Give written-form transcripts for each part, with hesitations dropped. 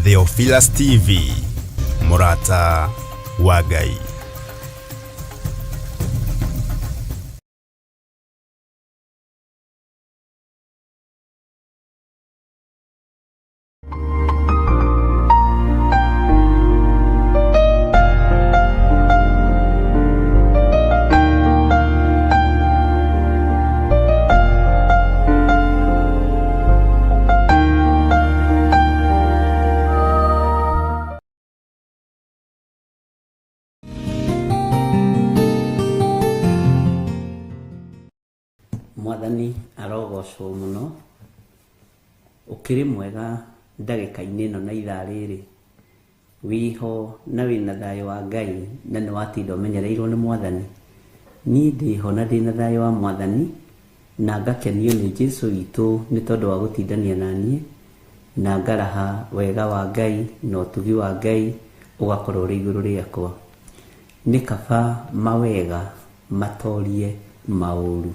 Theophilus TV, mũrata wa Ngai. Mwathani arogocwo mũno. Ũkĩrĩ mwega ndagĩka-inĩ ĩno na ithaa rĩrĩ. Wĩho na wĩna thayũ wa Ngai na nĩ watinda ũmenyereirwo nĩ Mwathani. Niĩ ndĩho na ndĩna thayũ wa Mwathani na ngakenio nĩ Jesu witũ nĩ tondũ wa gũtindania na niĩ na ngaraha wega wa Ngai na ũtugi wa Ngai ũgakorwo ũrĩ igũrũ rĩakwa. Nĩ kaba mawega matorie maũru.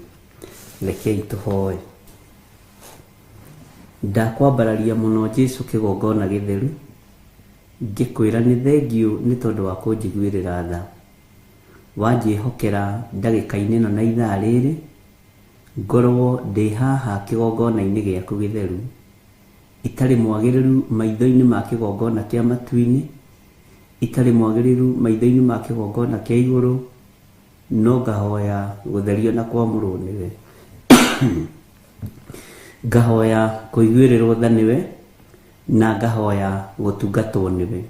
Rekei tũhoe. Ndakwambararia mũno Jesu kĩgongona gĩtheru, ngĩkwĩra nĩ thengiũ nĩ tondũ wa kũnjiguĩrĩra tha. Wanjĩhokera ndagĩka-inĩ ĩno na ithaa rĩrĩ, ngorwo ndĩ haha kĩgongona-inĩ gĩaku gĩtheru, itarĩ mwagĩrĩru maitho-inĩ ma kĩgongona kĩa matu-inĩ, itarĩ mwagĩrĩru maitho-inĩ ma kĩgongona kĩa igũrũ, no ngahoya gũtherio na kwamũrwo nĩwe. Ngahoya kũiguĩrĩrwo tha nĩwe, na ngahoya gũtungatwo nĩwe.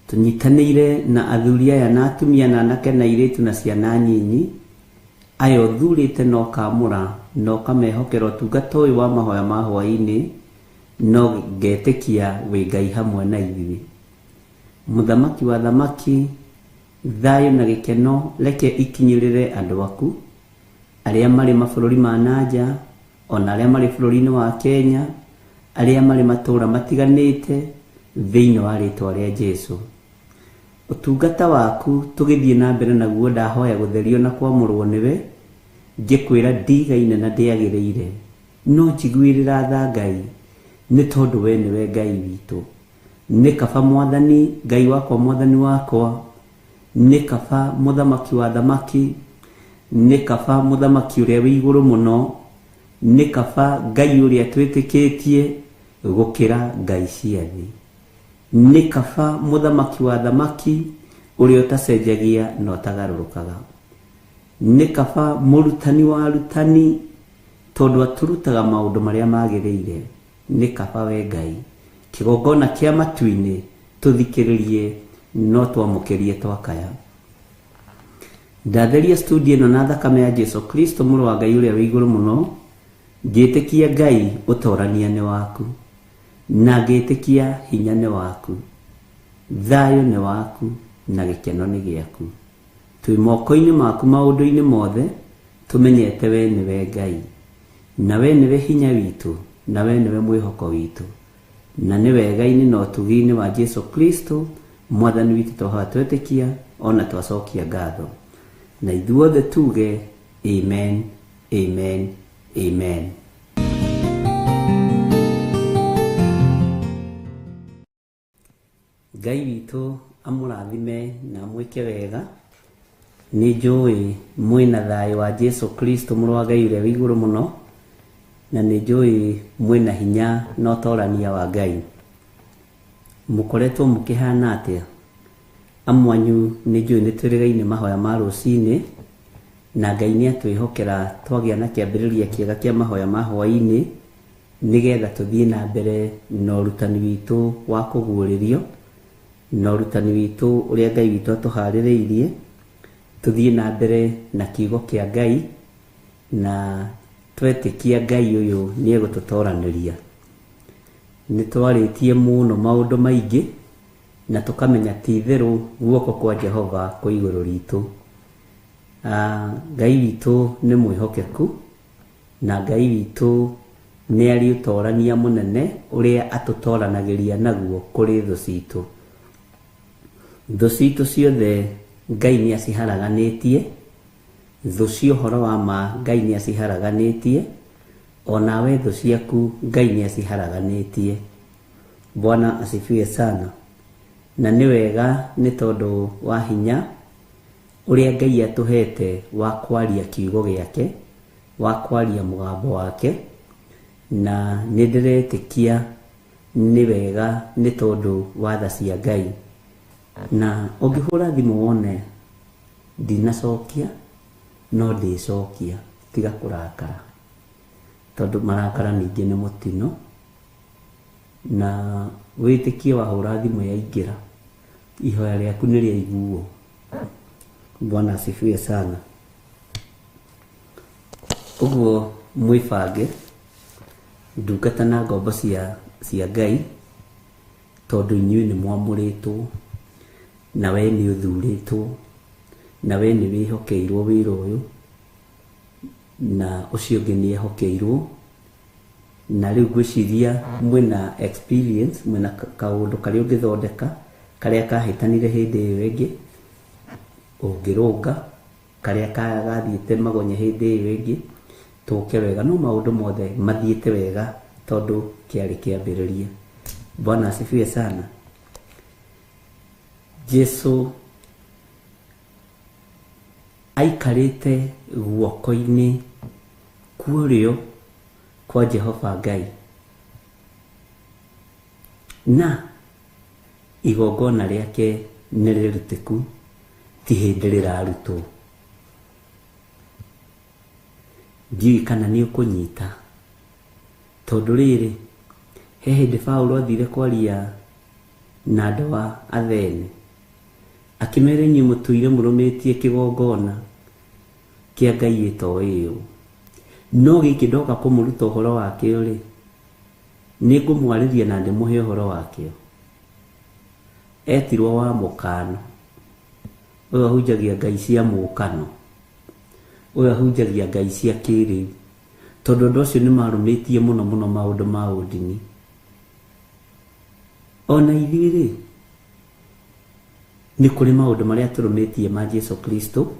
Tũnyitanĩire na athuri aya na atumia na anake na airĩtu na ciana nyinyi, aya ũthurĩte na ũkamũra na ũkamehokera ũtungata ũyũ wa mahoya ma hwaĩ-inĩ, no ngetĩkia wĩ Ngai hamwe na ithuĩ. Mũthamaki wa thamaki, thayũ na gĩkeno reke ikinyĩrĩre andũ aku, arĩa marĩ mabũrũri ma nanja, ona arĩa marĩ bũrũri-inĩ wa Kenya, arĩa marĩ matũũra matiganĩte, thĩinĩ wa rĩtwa rĩa Jesu. Ũtungata waku tũgĩthiĩ na mbere naguo ndahoya gũtherio na kwamũrwo nĩwe, ngĩkwĩra ndigaine na ndĩagĩrĩire, no njiguĩrĩra tha Ngai, nĩ tondũ we nĩwe Ngai witũ. Nĩ kaba Mwathani, Ngai wakwa, Mwathani wakwa, nĩ kaba Mũthamaki wa thamaki, nĩ kaba Mũthamaki ũrĩa wĩ igũrũ mũno, nĩ kaba Ngai ũrĩa twĩtĩkĩtie gũkĩra ngai cia thĩ. Nĩ kaba Mũthamaki wa thamaki ũrĩa ũtacenjagia na ũtagarũrũkaga. Nĩ kaba mũrutani wa arutani tondũ atũrutaga maũndũ marĩa magĩrĩire. Nĩ kaba we Ngai. Kĩgongona kĩa matu-inĩ tũthikĩrĩrie no twamũkĩrie twakaya. Ndatheria studio ĩno na thakame ya Jesu Kristo mũrũ wa Ngai ũrĩa wĩ igũrũ mũno, ngĩtĩkia Ngai ũtorania nĩ waku, na ngĩtĩkia hinya nĩ waku, thayũ nĩ waku na gĩkeno nĩ gĩaku. Twĩ moko-inĩ maku maũndũ-inĩ mothe, tũmenyete we nĩwe Ngai, na we nĩwe hinya witũ, na we nĩwe mwĩhoko witũ, na nĩ wega-inĩ na ũtugi-inĩ wa Jesu Kristo Mwathani witũ twahoya twetĩkia ona twacokia ngatho. Na ithuothe tuge amen, amen, amen. Ngai witũ amũrathime na amwĩke wega. Nĩ njũĩ mwĩna thayũ wa Jesu Kristo mũrũ wa Ngai ũrĩa wĩ igũrũ mũno, na nĩ njũĩ mwĩna hinya na ũtorania wa Ngai. Mũkoretwo mũkĩhana atĩa? Amwe anyu nĩ njũĩ nĩ twĩrĩgaine mahoya ma rũcinĩ, na Ngai nĩ atwĩhokera twagĩa na kĩambĩrĩria kĩega kĩa mahoya ma hwaĩ-inĩ, nĩgetha tũthiĩ na mbere na ũrutani witũ wa kũguũrĩrio, na ũrutani witũ ũrĩa Ngai witũ atũharĩrĩirie, tũthiĩ na mbere na kiugo kĩa Ngai, na twetĩkia Ngai ũyũ nĩ egũtũtoranĩria. Nĩ twarĩtie mũno maũndũ maingĩ, na tũkamenya ti itherũ guoko kwa Jehova kwĩ igũrũ ritũ. Ngai witũ nĩ mwĩhokeku, na Ngai witũ nĩ arĩ ũtorania mũnene ũrĩa atũtoranagĩria naguo kũrĩ thũ citũ. Thũ citũ ciothe Ngai nĩ aciharaganĩtie, thũ cia ũhoro wa ma Ngai nĩ aciharaganĩtie, onawe thũ ciaku Ngai nĩ aciharaganĩtie. Bwana asifiwe sana. Na nĩ wega nĩ tondũ wa hinya ũrĩa Ngai atũhete wa kwaria kiugo gĩake, wa kwaria mũgambo wake, na nĩ ndĩretĩkia nĩ wega nĩ tondũ wa tha cia Ngai. Na ũngĩhũra thimũ wone ndinacokia, no ndĩcokia, tiga kũrakara, tondũ marakara ningĩ nĩ mũtino. Na wĩtĩkie wahũra thimũ yaingĩra, ihoya rĩaku nĩ rĩaiguo. Bwana asifiwe sana. Ũguo mwĩbange ndungata na ngombo cia Ngai, tondũ inyuĩ nĩ mwamũrĩtwo, na we nĩ ũthurĩtwo, na we nĩ wĩhokeirwo wĩra ũyũ, na ũcio ũngĩ nĩ ehokeirwo. Na rĩu ngwĩciria mwĩna experience, mwĩna kaũndũ karĩa ũngĩthondeka karĩa kahĩtanire hĩndĩ ĩyo ĩngĩ, ũngĩrũnga karĩa gathiĩte magonye hĩndĩ ĩyo ĩngĩ, tũke wega. No maũndũ mothe mathiĩte wega tondũ kĩarĩ kĩambĩrĩria. Bwana asifiwe sana. Jesu aikarĩte guoko-inĩ kwa ũrĩo kwa Jehova Ngai, na igongona rĩake nĩ rĩrutĩku, ti hĩndĩ rĩrarutwo. Ndiũĩ kana nĩ ũkũnyita, tondũ rĩrĩ, he hĩndĩ Paũlũ athire kwaria na andũ a Athene, akĩmera inyuĩ mũtũire mũrũmĩtie kĩgongona kĩa Ngai ĩtoĩ ũũ, no gĩkĩ ndoka kũmũruta ũhoro wakĩo rĩ, nĩ ngũmwarĩria na ndĩmũhe ũhoro wakĩo. Etirwo wa mũkano, ũyũ ahunjagia Ngai cia mũkano, ũyũ ahunjagia Ngai cia kĩrĩu, tondũ andũ acio nĩ marũmĩtie mũno mũno maũndũ ma ũndini. Ona ithuĩ rĩ, nĩ kũrĩ maũndũ marĩa tũrũmĩtie ma Jesu Kristo,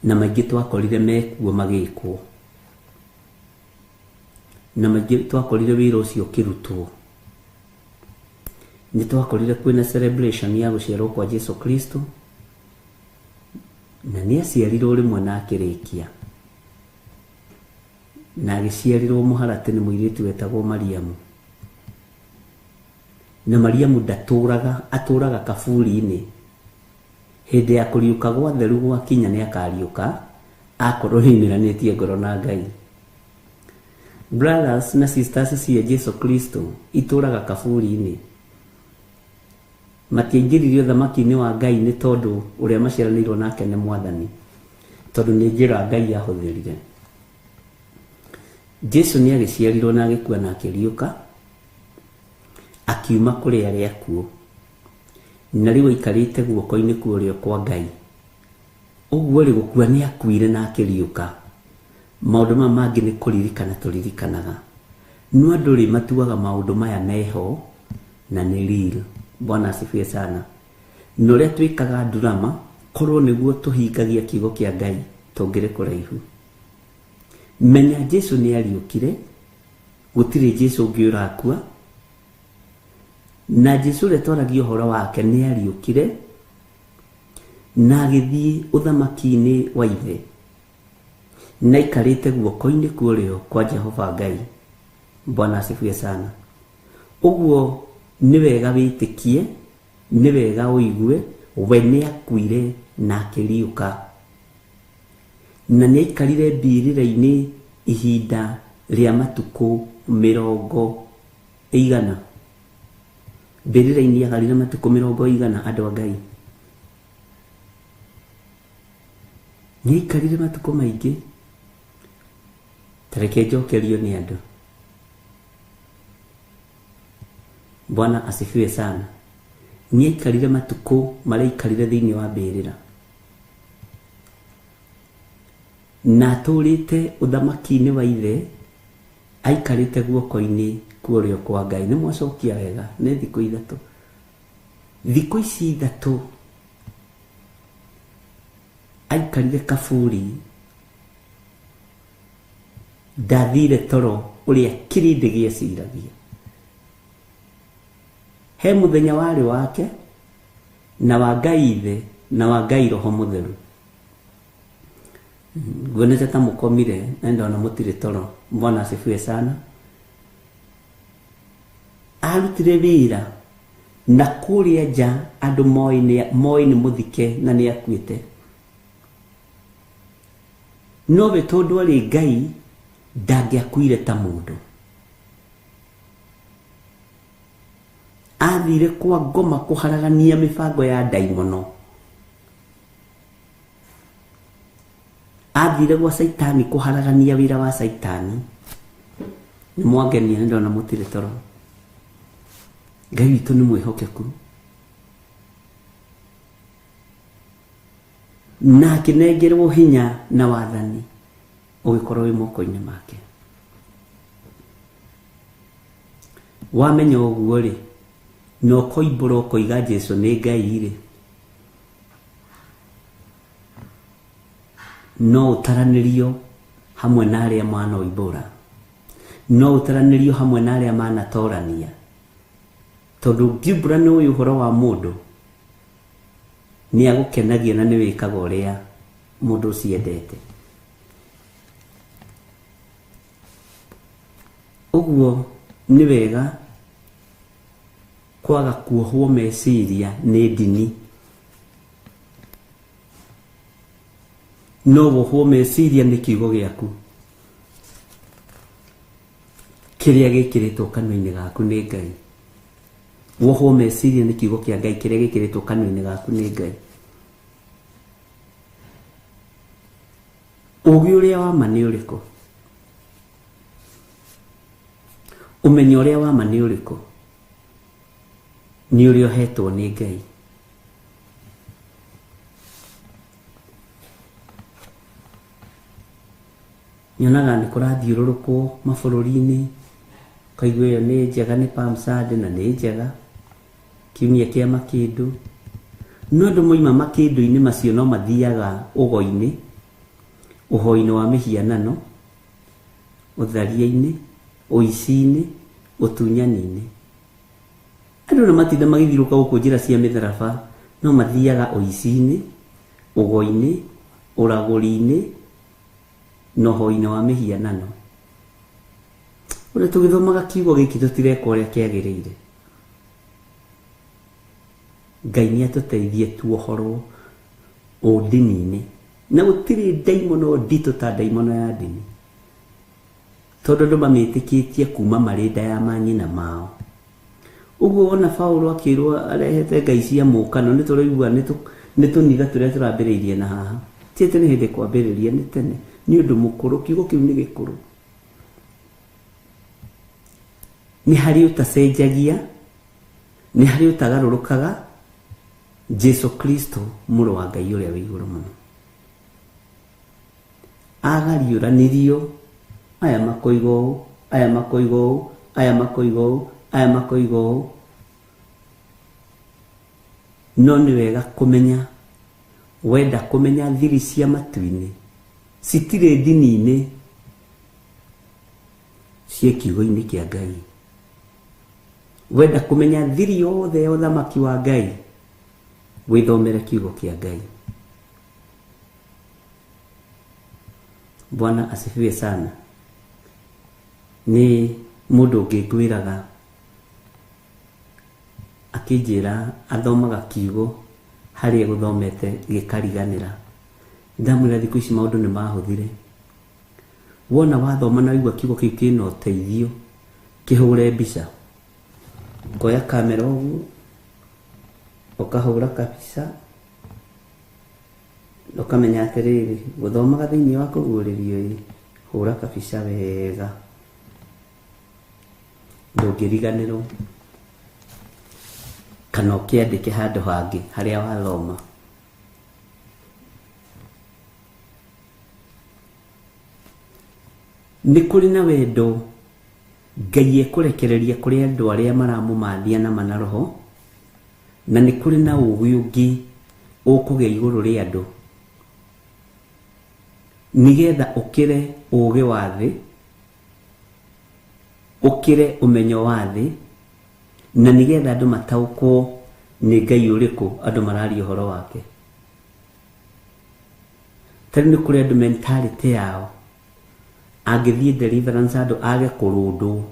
na maingĩ twakorire mekuo magĩkwo, na maingĩ twakorire wĩra ũcio ũkĩrutwo. Nĩ twakorire kwĩna celebration ya gũciarwo kwa Jesu Kristo, na nĩ aciarirwo rĩmwe na akĩrĩkia, na agĩciarirwo mũharatĩ nĩ mũirĩtu wetagwo Mariamu. Na Mariamu ndatũraga, atũraga kaburi-inĩ. Hĩndĩ ya kũriũka gwa theru gwakinya nĩ akariũka, akorwo nĩaumĩranĩtie ngoro na Ngai. Brothers na sisters cia Jesu Kristo itũraga kaburi-inĩ. Matiaingĩririo ũthamaki-inĩ wa Ngai nĩ tondũ ũrĩa maciaranĩirwo nake nĩ Mwathani, tondũ nĩ njĩra Ngai ahũthĩrire. Jesu nĩ agĩciarirwo na agĩkua na akĩriũka, akiuma kũrĩ arĩa akuũ, na rĩu aikarĩte guoko-inĩ kwa ũrĩo kwa Ngai. Ũguo rĩ, gũkua nĩ akuire na akĩriũka. Maũndũ maya mangĩ nĩ kũririkana tũririkanaga, no andũ rĩ matuaga maũndũ maya meho na nĩ real. Bwana asifiwe sana. Na ũrĩa twĩkaga ndurama, korwo nĩguo tũhingagia kiugo kĩa Ngai, tũngĩrĩ kũraihu. Menya Jesu nĩ ariũkire, gũtirĩ Jesu ũngĩ ũrakua, na Jesu ũrĩa twaragia ũhoro wake nĩ ariũkire na agĩthiĩ ũthamaki-inĩ wa Ithe, na aikarĩte guoko-inĩ kwa ũrĩo kwa Jehova Ngai. Bwana asifiwe sana. Ũguo nĩ wega wĩtĩkie, nĩ wega ũigue we nĩ akuire na akĩriũka, na nĩ aikarire mbĩrĩra-inĩ ihinda rĩa matukũ 100. Mbĩrĩra-inĩ aikarire matukũ 100. Andũ a Ngai, nĩ aikarire matukũ maingĩ. Ta reke njokerio nĩ andũ. Bwana asifiwe sana. Nĩ aikarire matukũ marĩa aikarire thĩinĩ wa mbĩrĩra, na atũrĩte ũthamaki-inĩ wa Ithe, aikarĩte guoko-inĩ kwa ũrĩo kwa Ngai. Nĩ mwacokia wega, nĩ thikũ ithatũ. Thikũ ici ithatũ aikarire kaburi, ndathire toro ũrĩa kĩrĩndĩ gĩeciragia. He mũthenya warĩ wake na wa Ngai Ithe na wa Ngai Roho Mũtheru. Nguonete ta mũkomire na ndona mũtirĩ toro. Bwana asifiwe sana. Arutire wĩra na kũrĩa nja andũ moĩ nĩ mũthike na nĩ akuĩte. Nowe tondũ arĩ Ngai ndangĩakuire ta mũndũ. Athire kwa ngoma kũharagania mĩbango ya ndaimono. Athire gwa Caitani kũharagania wĩra wa Caitani. Nĩ mwangenia nĩ ndona mũtirĩ toro. Ngai witũ nĩ mwĩhokeku. Na akĩnengerwo hinya na wathani ũgĩkorwo wĩ moko-inĩ make. Wamenya ũguo rĩ, na ũkoimbũra ũkoiga Jesũ nĩ Ngai rĩ, no ũtaranĩrio hamwe na arĩa manoimbũra, no ũtaranĩrio hamwe na arĩa manatorania, tondũ ũngiumbũra nĩ ũĩ ũhoro wa mũndũ nĩ agũkenagia na nĩ wĩkaga ũrĩa mũndũ ũcio endete. Ũguo nĩ wega kwaga kuohwo meciria nĩ ndini. No wohwo meciria nĩ kiugo gĩaku kĩrĩa gĩkĩrĩtwo kanua-inĩ gaku nĩ Ngai. Wohwo meciria nĩ kiugo kĩa Ngai kĩrĩa gĩkĩrĩtwo kanua-inĩ gaku nĩ Ngai. Ũũgĩ ũrĩa wa ma nĩ ũrĩkũ? Ũmenyo ũrĩa wa ma nĩ ũrĩkũ? Nĩ ũrĩa ũhetwo nĩ Ngai. Nyonaga nĩ kũrathiũrũrũkwo mabũrũri-inĩ, ũkaigua ĩyo nĩ njega nĩ Palm Sunday na nĩ njega, kiumia kĩa makĩndũ. No andũ moima makĩndũ-inĩ macio no mathiaga ũgo-inĩ, ũhoi-inĩ wa mĩhianano, ũtharia-inĩ, ũici-inĩ, ũtunyani-inĩ. Andũ na matinda magĩthiũrũrũka gũkũ njĩra cia mĩtharaba no mathiaga ũici-inĩ, ũgo-inĩ, ũragũri-inĩ na ũhoi-inĩ wa mĩhianano. Ũrĩa tũgĩthomaga kiugo gĩkĩ tũtireka ũrĩa kĩagĩrĩire. Ngai nĩ atũteithie tuohorwo ũndini-inĩ. Na gũtirĩ ndaimono nditũ ta ndaimono ya ndini, tondũ andũ mamĩtĩkĩtie kuma marĩ nda ya manyina mao. Ũguo wona Paũlũ akĩrwo arehete ngai cia mũkano, nĩ tũraigua nĩ tũnitha tũrĩa tũrambĩrĩirie na haha. Ti atĩ nĩ hĩndĩ kwambĩrĩria, nĩ tene, nĩ ũndũ mũkũrũ, kiugo kĩu nĩ gĩkũrũ. Nĩ harĩ ũtacenjagia, nĩ harĩ ũtagarũrũkaga, Jesu Kristo mũrũ wa Ngai ũrĩa wĩ igũrũ mũno. Agariũranirio, aya makoiga ũũ, aya makoiga ũũ, aya makoiga ũũ, aya makoiga ũũ. No nĩ wega kũmenya, wenda kũmenya thiri cia matu-inĩ, citirĩ ndini-inĩ, ciĩ kiugo-inĩ kĩa Ngai. Wenda kũmenya thiri yothe ya ũthamaki wa Ngai, wĩthomere kiugo kĩa Ngai. Bwana asifiwe sana. Nĩ mũndũ ũngĩ ngwĩraga akĩnjĩra athomaga kiugo harĩa gũthomete gĩkariganĩra. Ndamwĩra thikũ ici maũndũ nĩ mahũthire. Wona wathoma na waigua kiugo kĩu kĩna ũteithio, kĩhũre mbica. Ũkoya kamera ũguo, ũkahũra kabica, ũkamenya atĩrĩrĩ, gũthomaga thĩinĩ wa kũguũrĩrio ĩ, hũra kabica wega, ndũngĩriganĩrwo, kana ũkĩandĩke handũ hangĩ harĩa wathoma. Nĩ kũrĩ na wendo Ngai ekũrekereria kũrĩ andũ arĩa maramũmathia na mana roho, na nĩ kũrĩ na ũũgĩ ũngĩ ũkũgĩa igũrũ rĩa andũ, nĩgetha ũkĩre ũũgĩ wa thĩ, ũkĩre ũmenyo wa thĩ, Na nĩgetha andũ mataũkwo nĩ Ngai ũrĩkũ andũ mararia ũhoro wake. Tarĩu nĩ kũrĩ andũ mentality yao angĩthiĩ deliverance andũ age kũrũndwo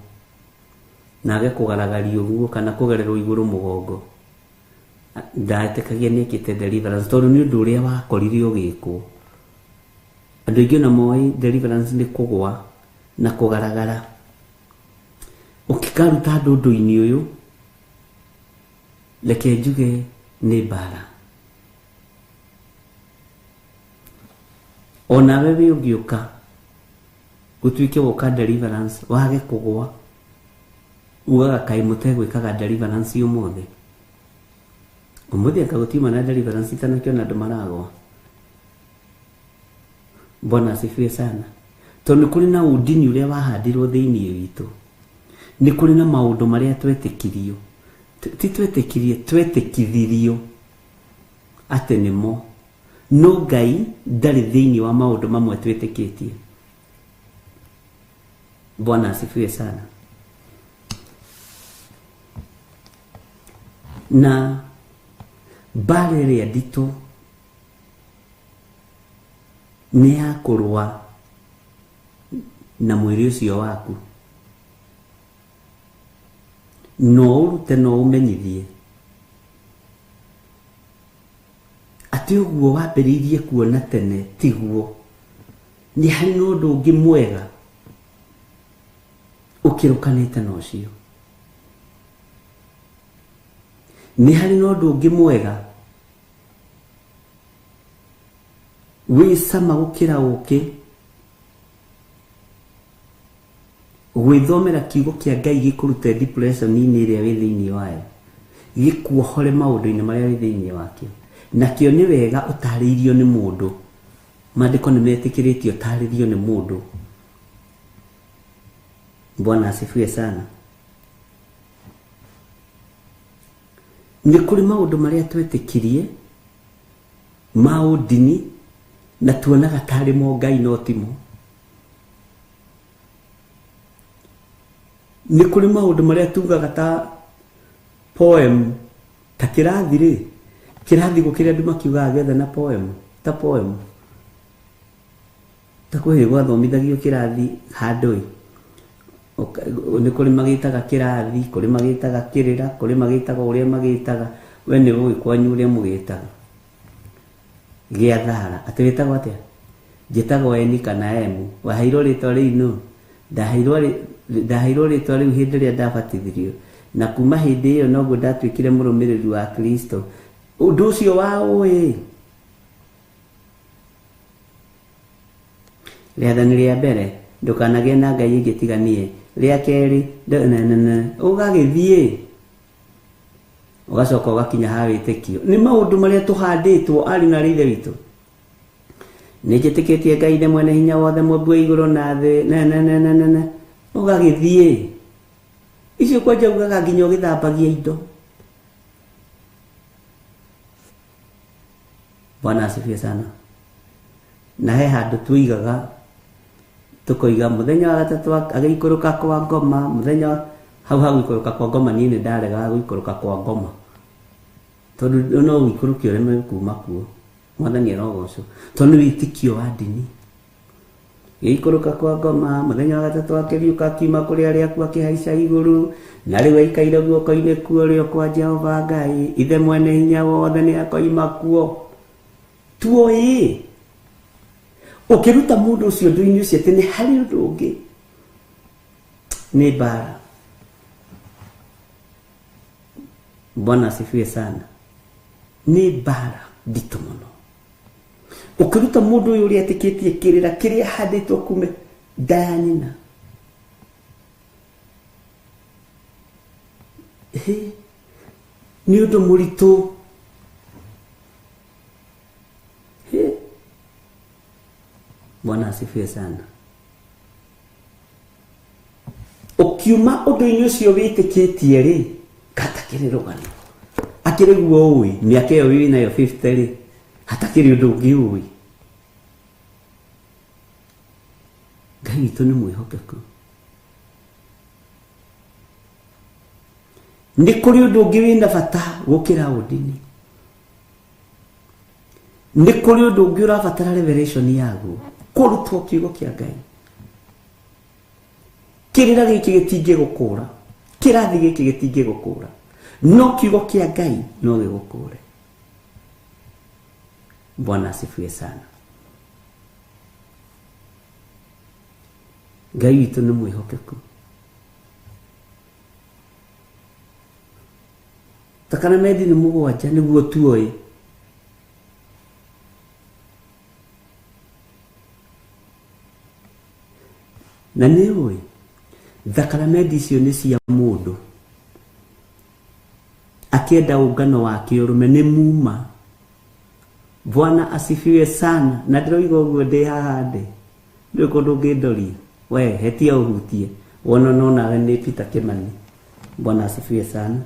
na age kũgaragario ũguo kana kũgererwo igũrũ mũgongo, ndaetĩkagia nĩekĩte deliverance tondũ nĩ ũndũ ũrĩa wakorire ũgĩkwo. Andũ aingĩ ona moĩ deliverance nĩ kũgwa na kũgaragara. Ũkĩkaruta andũ ũndũ-inĩ ũyũ, reke njuge nĩ mbara. Onawe wĩ ũngĩũka gũtuĩke woka deliverance wage kũgwa, ugaga kaĩ mũtegwĩkaga deliverance ũmũthĩ. Ũmũthĩ anga gũtiuma na deliverance itanakĩona andũ maragwa. Bwana asifiwe sana. Tondũ nĩ kũrĩ na ũndini ũrĩa wahandirwo thĩinĩ witũ, nĩ kũrĩ na maũndũ marĩa twetĩkirio, ti twetĩkirie, twetĩkithirio atĩ nĩmo, no Ngai ndarĩ thĩinĩ wa maũndũ mamwe twĩtĩkĩtie. Bwana asifiwe sana. Na mbara ĩrĩa nditũ nĩ ya kũrũa na mwĩrĩ ũcio waku, no ũrute no ũmenyithie atĩ ũguo wambĩrĩirie kuona tene tiguo, nĩ harĩ na ũndũ ũngĩ mwega ũkĩrũkanĩte na ũcio, nĩ harĩ na ũndũ ũngĩ mwega wĩ cama gũkĩra ũkĩ gwĩthomera kiugo kĩa Ngai gĩkũrute depression-inĩ ĩrĩa wĩ thĩinĩ wayo, gĩkuohore maũndũ-inĩ marĩa wĩ thĩinĩ wakĩo. Nakĩo nĩ wega ũtarĩirio nĩ mũndũ, maandĩko nĩ metĩkĩrĩtio ũtarĩrio nĩ mũndũ. Bwana asifiwe sana. Nĩ kũrĩ maũndũ marĩa twetĩkirie ma ũndini na tuonaga tarĩ mo Ngai no timo. Nĩ kũrĩ maũndũ marĩa tugaga ta poem, ta kĩrathi rĩ, kĩrathi gũkĩrĩ andũ makiugaga gĩothe na poem, ta poem, ta kwĩ gwathomithagio kĩrathi handũ ĩ, nĩ kũrĩ magĩtaga kĩrathi, kũrĩ magĩtaga kĩrĩra, kũrĩ magĩtaga ũrĩa magĩtaga, we nĩ ũĩ kwanyu ũrĩa mũgĩtaga gĩa thara. Atĩ wĩtagwo atĩa? Njĩtagwo Eni kana Emu. Waheirwo rĩtwa rĩu nũ? Ndaheirwo rĩtwa rĩu hĩndĩ ĩrĩa ndabatithirio, na kuma hĩndĩ ĩyo noguo ndatuĩkire mũrũmĩrĩri wa Kristo. Ũndũ ũcio wa ũĩ, rĩathani rĩa mbere, ndũkanagĩe na Ngai ĩngĩ tiga niĩ. Rĩa kerĩ, ũgagĩthiĩ ũgacoka ũgakinya ha wĩtĩkio. Nĩ maũndũ marĩa tũhandĩtwo arĩ na ithe witũ. Nĩ njĩtĩkĩtie Ngai ithe mwene hinya wothe, mũmbi wa igũrũ na thĩ, ne ne ne ne ne. Ũgagĩthiĩ icio kwanja ugaga nginya ũgĩthambagia indo. Bwana asifiwe sana. Na he handũ tuigaga tũkoiga mũthenya wa gatatũ agĩikũrũka kwa ngoma, mũthenya hau ha gũikũrũka kwa ngoma niĩ nĩ ndaregaga gũikũrũka kwa ngoma, tondũ no ũikũrũke ũreme kuma kuo. Mwathani arogocwo, tondũ nĩ wĩtĩkio wa ndini. Gĩikũrũka kwa ngoma, mũthenya wa gatatũ akĩriũka akiuma kũrĩ arĩa akuũ akĩhaica igũrũ, na rĩu aikaire guoko-inĩ kuo ũrĩo kwa Jehova Ngai ithe mwene hinya wothe nĩ akoima kuo. Tuoĩ ũkĩruta mũndũ ũcio ũndũ-inĩ ũcio atĩ nĩ harĩ ũndũ ũngĩ, nĩ mbara. Bwana asifiwe sana. Nĩ mbara nditũ mũno. Ũkĩruta mũndũ ũyũ ũrĩa etĩkĩtie kĩrĩra kĩrĩa ahandĩtwo kume nda ya nyina, nĩ ũndũ mũritũ. Bwana asifiwe sana. Ũkiuma ũndũ-inĩ ũcio wĩtĩkĩtie rĩ, hatakĩrĩ rũgano, akĩrĩ guo ũĩ mĩaka ĩyo wĩ nayo 50 rĩ, hatakĩrĩ ũndũ ũngĩ ũĩ. Ngai witũ nĩ mwĩhokeku. Nĩ kũrĩ ũndũ ũngĩ wĩna bata gũkĩra ũndini. Nĩ kũrĩ ũndũ ũngĩ ũrabatara revelation yaguo, kũrutwo kiugo kĩa Ngai. Kĩrĩra gĩkĩ gĩtingĩgũkũra, kĩrathi gĩkĩ gĩtingĩgũkũra, no kiugo kĩa Ngai no gĩgũkũre. Bwana asifiwe sana. Ngai witũ nĩ mwĩhokeku. Thakame nĩ mũgwanja nĩguo tuoĩ. Na nĩ ũĩ thakramenti icio nĩ cia mũndũ akĩenda ũngano wa kĩũrũme nĩ muma. Bwana asifiwe sana. Na ndĩroiga ũguo ndĩ haha ndĩ ndũĩ kũndũ ũngĩndoria we hetia ũhutie wona no nawe nĩ Peter Kimani. Bwana asifiwe sana.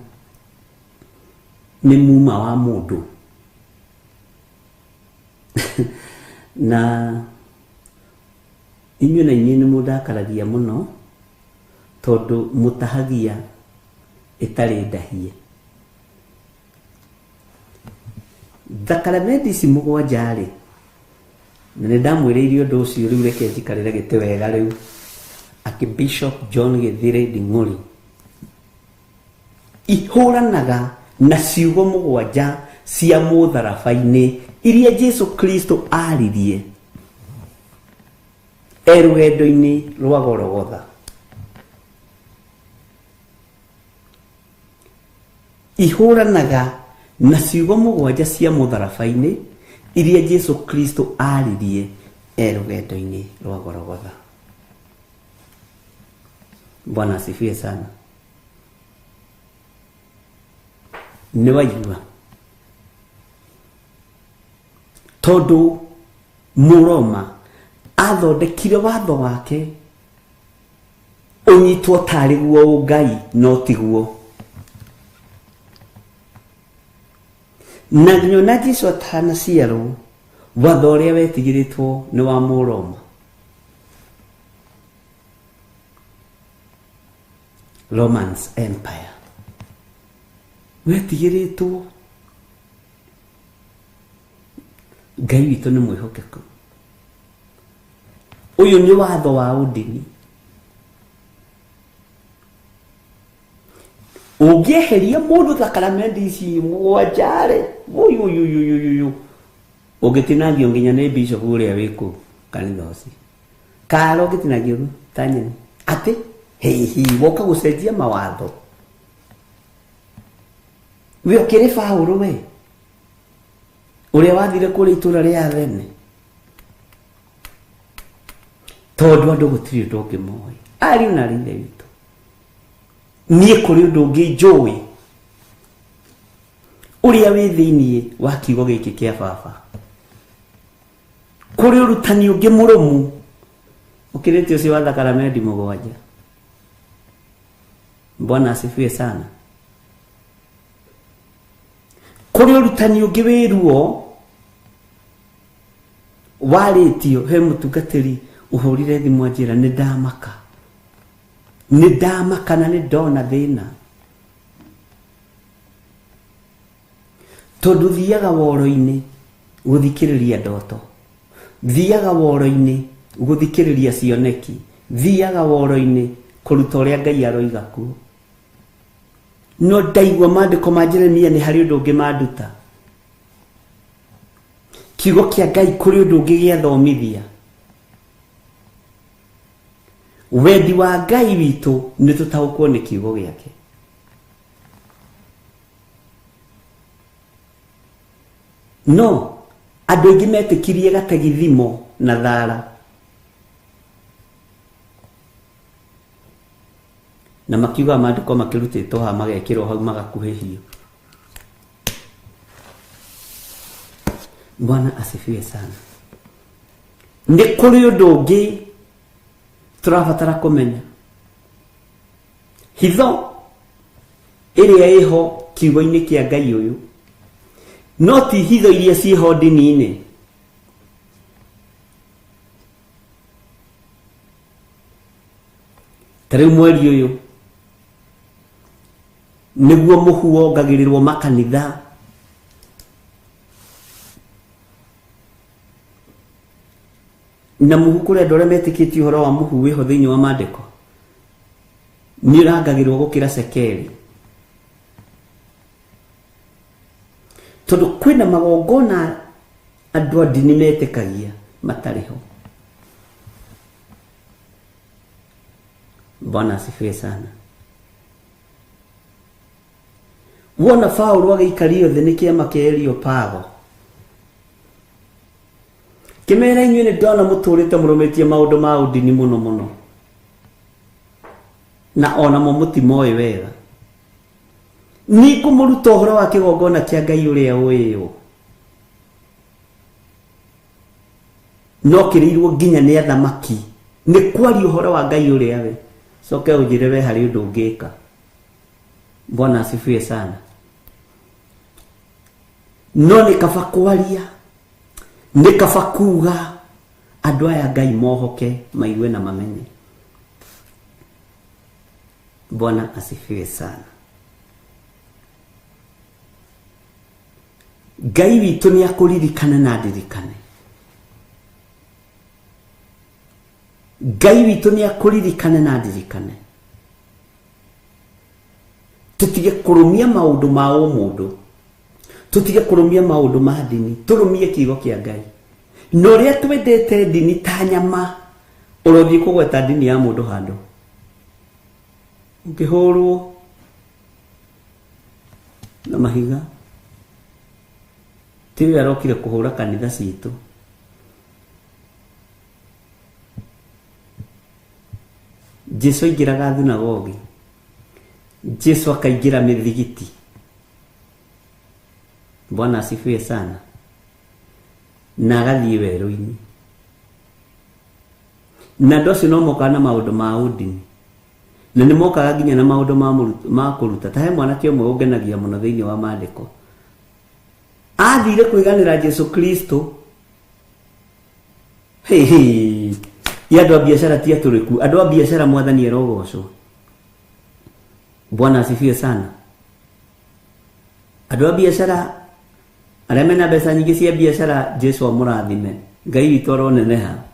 Nĩ muma wa mũndũ. Na inyuĩ na inyuĩ nĩ mũndakaragia mũno tondũ mũtahagia ĩtarĩ ndahie. Thakramenti ici mũgwanja rĩ, na nĩ ndamwĩrĩire ũndũ ũcio rĩu reke njikarĩre gĩtĩ wega rĩu. Archbishop John Gĩthire Nding'ũri ihũranaga na ciugo mũgwanja cia mũtharaba-inĩ iria Jesu Kristo aririe e rũgendo-inĩ rwa Golgotha. Ihũranaga na ciugo mũgwanja cia mũtharaba-inĩ iria Jesu Kristo aririe e rũgendo-inĩ rwa Golgotha. Bwana asifiwe sana. Nĩ waigua tondũ Mũroma athondekire watho wake ũnyitwo tarĩ guo ũngai no tiguo. Na nginya ona Jesu atanaciarwo watho ũrĩa wetigĩrĩtwo nĩ wa Mũroma. Romans Empire wetigĩrĩtwo. Ngai witũ nĩ mwĩhokeku. Ũyũ nĩ watho wa ũndini. Ũngĩeheria mũndũ thakramenti ici mũgwanja rĩ, ũyũ ũngĩtinangio nginya nĩ bishop ũrĩa wĩ kũu kanitha ũcio. Karo ũngĩtinangio ta nyeni atĩ hihi woka gũcenjia mawatho. We ũkĩrĩ Paũlũ we ũrĩa wathire kũrĩa itũũra rĩa Athene, tondũ andũ gũtirĩ ũndũ ũngĩ moĩ. Ariũ na aarĩ ithe witũ, niĩ kũrĩ ũndũ ũngĩ njũĩ ũrĩa wĩ thĩiniĩ wa kiugo gĩkĩ kĩa baba. Kũrĩ ũrutani ũngĩ mũrũmu ũkĩrĩte ũcio wa thakramenti mũgwanja. Bwana asifiwe sana. Kũrĩ ũrutani ũngĩ wĩ ruo warĩtio. He mũtungatĩri ũhũrire thimũ anjĩra nĩ ndamaka, nĩ ndamaka na nĩ ndona thĩna tondũ thiaga woro-inĩ gũthikĩrĩria ndoto, thiaga woro-inĩ gũthikĩrĩria cioneki, thiaga woro-inĩ kũruta ũrĩa Ngai aroiga kuo. No ndaigua maandĩko ma Jeremia nĩ harĩ ũndũ ũngĩ manduta. Kiugo kĩa Ngai kũrĩ ũndũ ũngĩ gĩathomithia. Wendi wa Ngai witũ nĩ tũtaũkwo nĩ kiugo gĩake. No andũ aingĩ metĩkirie gategithimo na thara na makiuga maandĩko makĩrutĩtwo haha magekĩrwo hau magakuhĩhio. Bwana asifiwe sana. Nĩ kũrĩ ũndũ ũngĩ tũrabatara kũmenya. Hitho ĩrĩa ĩho kiugo-inĩ kĩa Ngai ũyũ no ti hitho iria ciĩho ndini-inĩ. Ta rĩu mweri ũyũ Nĩguo mũhu wongagĩrĩrwo makanitha. Na mũhu kũrĩ andũ arĩa metĩkĩtie ũhoro wa mũhu wĩho thĩinĩ wa maandĩko nĩ ũrangagĩrwo gũkĩra cekeri. Tondũ kwĩna magongona andũ a ndini metĩkagia matarĩ ho. Bwana asifiwe sana. Wona Paulo agĩikario thĩ nĩ kĩama kĩa Areopago. Kĩmera inyuĩ nĩ ndona mũtũrĩte mũrũmĩtie maũndũ ma ũndini mũno mũno. Na ona mo mũtimoĩ wega. Nĩ ngũmũruta ũhoro wa kĩgongona kĩa Ngai ũrĩa ũĩywo. No kĩrĩirwo nginya nĩ athamaki. Nĩ kwaria ũhoro wa Ngai ũrĩa we. Coke ũnjĩre we harĩ ũndũ ũngĩka. Bwana asifiwe sana. No nĩ kaba kwaria, nĩ kaba kuga andũ aya Ngai mohoke maigue na mamenye. Bwana asifiwe sana. Ngai witũ nĩ akũririkane na ndirikane. Ngai witũ nĩ akũririkane na ndirikane. Tutige kũrũmia maũndũ ma ũmũndũ, tutige kũrũmia maũndũ ma ndini, tũrũmie kiugo kĩa Ngai. Na ũrĩa twendete ndini ta nyama, ũrothiĩ kũgweta ndini ya mũndũ handũ ũkĩhũrwo na mahiga. Ti we arokire kũhũra kanitha citũ. Jesu aingĩraga thunagogi, Jesu akaingĩra mĩthigiti. Bwana asifiwe sana. Na agathiĩ werũ-inĩ. Na andũ acio no mokaga na maũndũ ma ũndini. Na nĩ mokaga nginya na maũndũ ma kũruta. Ta he mwanake ũmwe ũngenagia mũno thĩinĩ wa maandĩko. Athire kwĩganĩra Jesu Kristo. Hey, hey. Ya andũ a biacara ti atũrĩku. Andũ a biacara mwathani arogocwo. Bwana asifiwe sana. Andũ a biacara arĩa mena mbeca nyingĩ cia biacara, Jesu amũrathime. Ngai witũ aroneneha.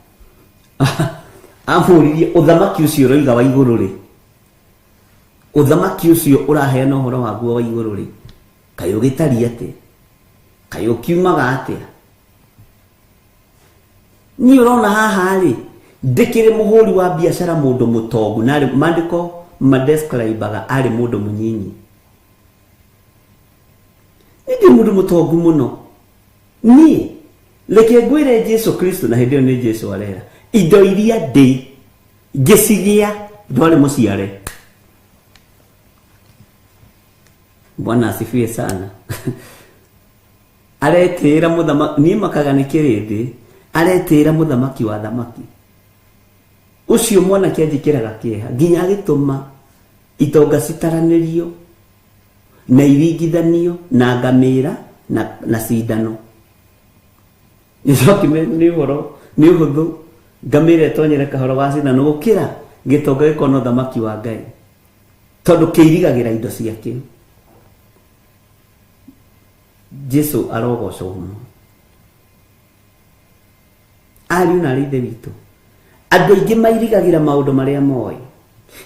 Amũririe ũthamaki ũcio ũroiga wa igũrũ rĩ, ũthamaki ũcio ũraheana ũhoro waguo wa igũrũ rĩ, kaĩ ũgĩtariĩ atĩa? Kaĩ ũkiumaga atĩa? Niĩ ũrona haha rĩ, ndĩkĩrĩ mũhũri wa biacara mũndũ mũtongu, na maandĩko madescribaga arĩ mũndũ mũnyinyi. Niĩ ndĩ mũndũ mũtongu mũno. Niĩ reke ngwĩre Jesu Kristo, na hĩndĩ ĩyo nĩ Jesu arera, indo iria ndĩ ngĩcigĩa ndwarĩ mũciare. Bwana asifiwe sana. Aretĩĩra mũthamaki, niĩ makaga nĩ kĩrĩndĩ, aretĩĩra mũthamaki wa thamaki. Ũcio mwanake anjĩkĩraga kĩeha nginya agĩtũma itonga citaranĩrio na iringithanio na ngamĩra na cindano. Nĩ ũhoro nĩ ũhũthũ ngamĩra ĩtonyere kahoro ga cindano gũkĩra gĩtonga gĩkona ũthamaki wa Ngai, tondũ kĩirigagĩra indo ciakĩo. Jesu arogocwo mũno. Ariũ na arĩ ithe witũ, andũ aingĩ mairigagĩra maũndũ marĩa moĩ,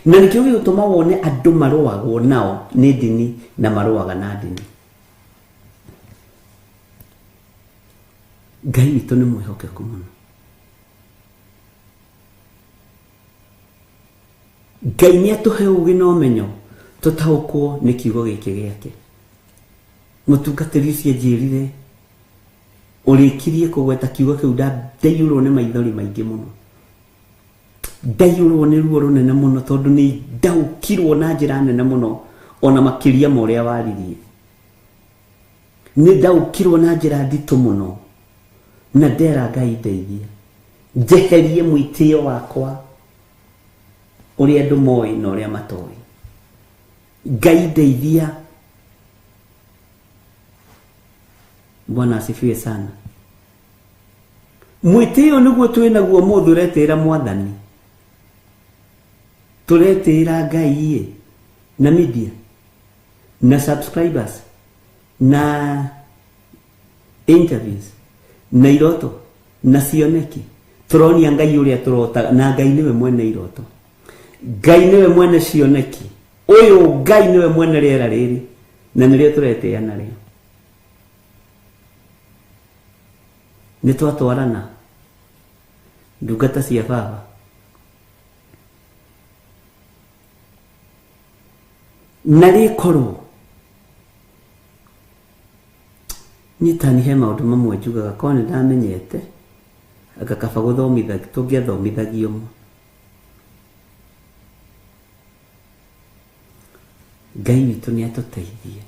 na nĩkĩo gĩgũtũma wone andũ marũagwo nao nĩ ndini na marũaga na ndini. Ngai witũ nĩ mwĩhokeku mũno. Ngai nĩ atũhe ũũgĩ na ũmenyo tũtaũkwo nĩ kiugo gĩkĩ gĩake. Mũtungatĩri ũcio anjĩrire ũrĩkirie kũgweta kiugo kĩu, ndaiyũrwo nĩ maithori maingĩ mũno, ndaiyũrwo nĩ ruo rũnene mũno, tondũ nĩ ndaũkirwo na njĩra nene mũno ona makĩria ma ũrĩa waririe. Nĩ ndaũkirwo na njĩra nditũ mũno, na ndera Ngai ndeithia njeherie mwĩtĩo wakwa ũrĩa andũ moĩ na ũrĩa matoĩ. Ngai ndeithia. Bwana asifiwe sana. Mwĩtĩo nĩguo twĩ naguo mũthĩ, ũretĩĩra mwathani, tũretĩĩra Ngai ĩ na media, Na subscribers na interviews na iroto na cioneki. Turonia Ngai uria turotaga, na Ngai niwe mwene iroto, Ngai niwe mwene cioneki, uyu Ngai niwe mwene riera riri, na nirio turetea nario. Ni twatwarana ndungata cia baba. Na rikorwo nyitani he maundu mamwe njugaga korwo nĩ ndamenyete anga kaba gũthomithagio tũngĩathomithagio mo. Ngai witũ nĩ atũteithie,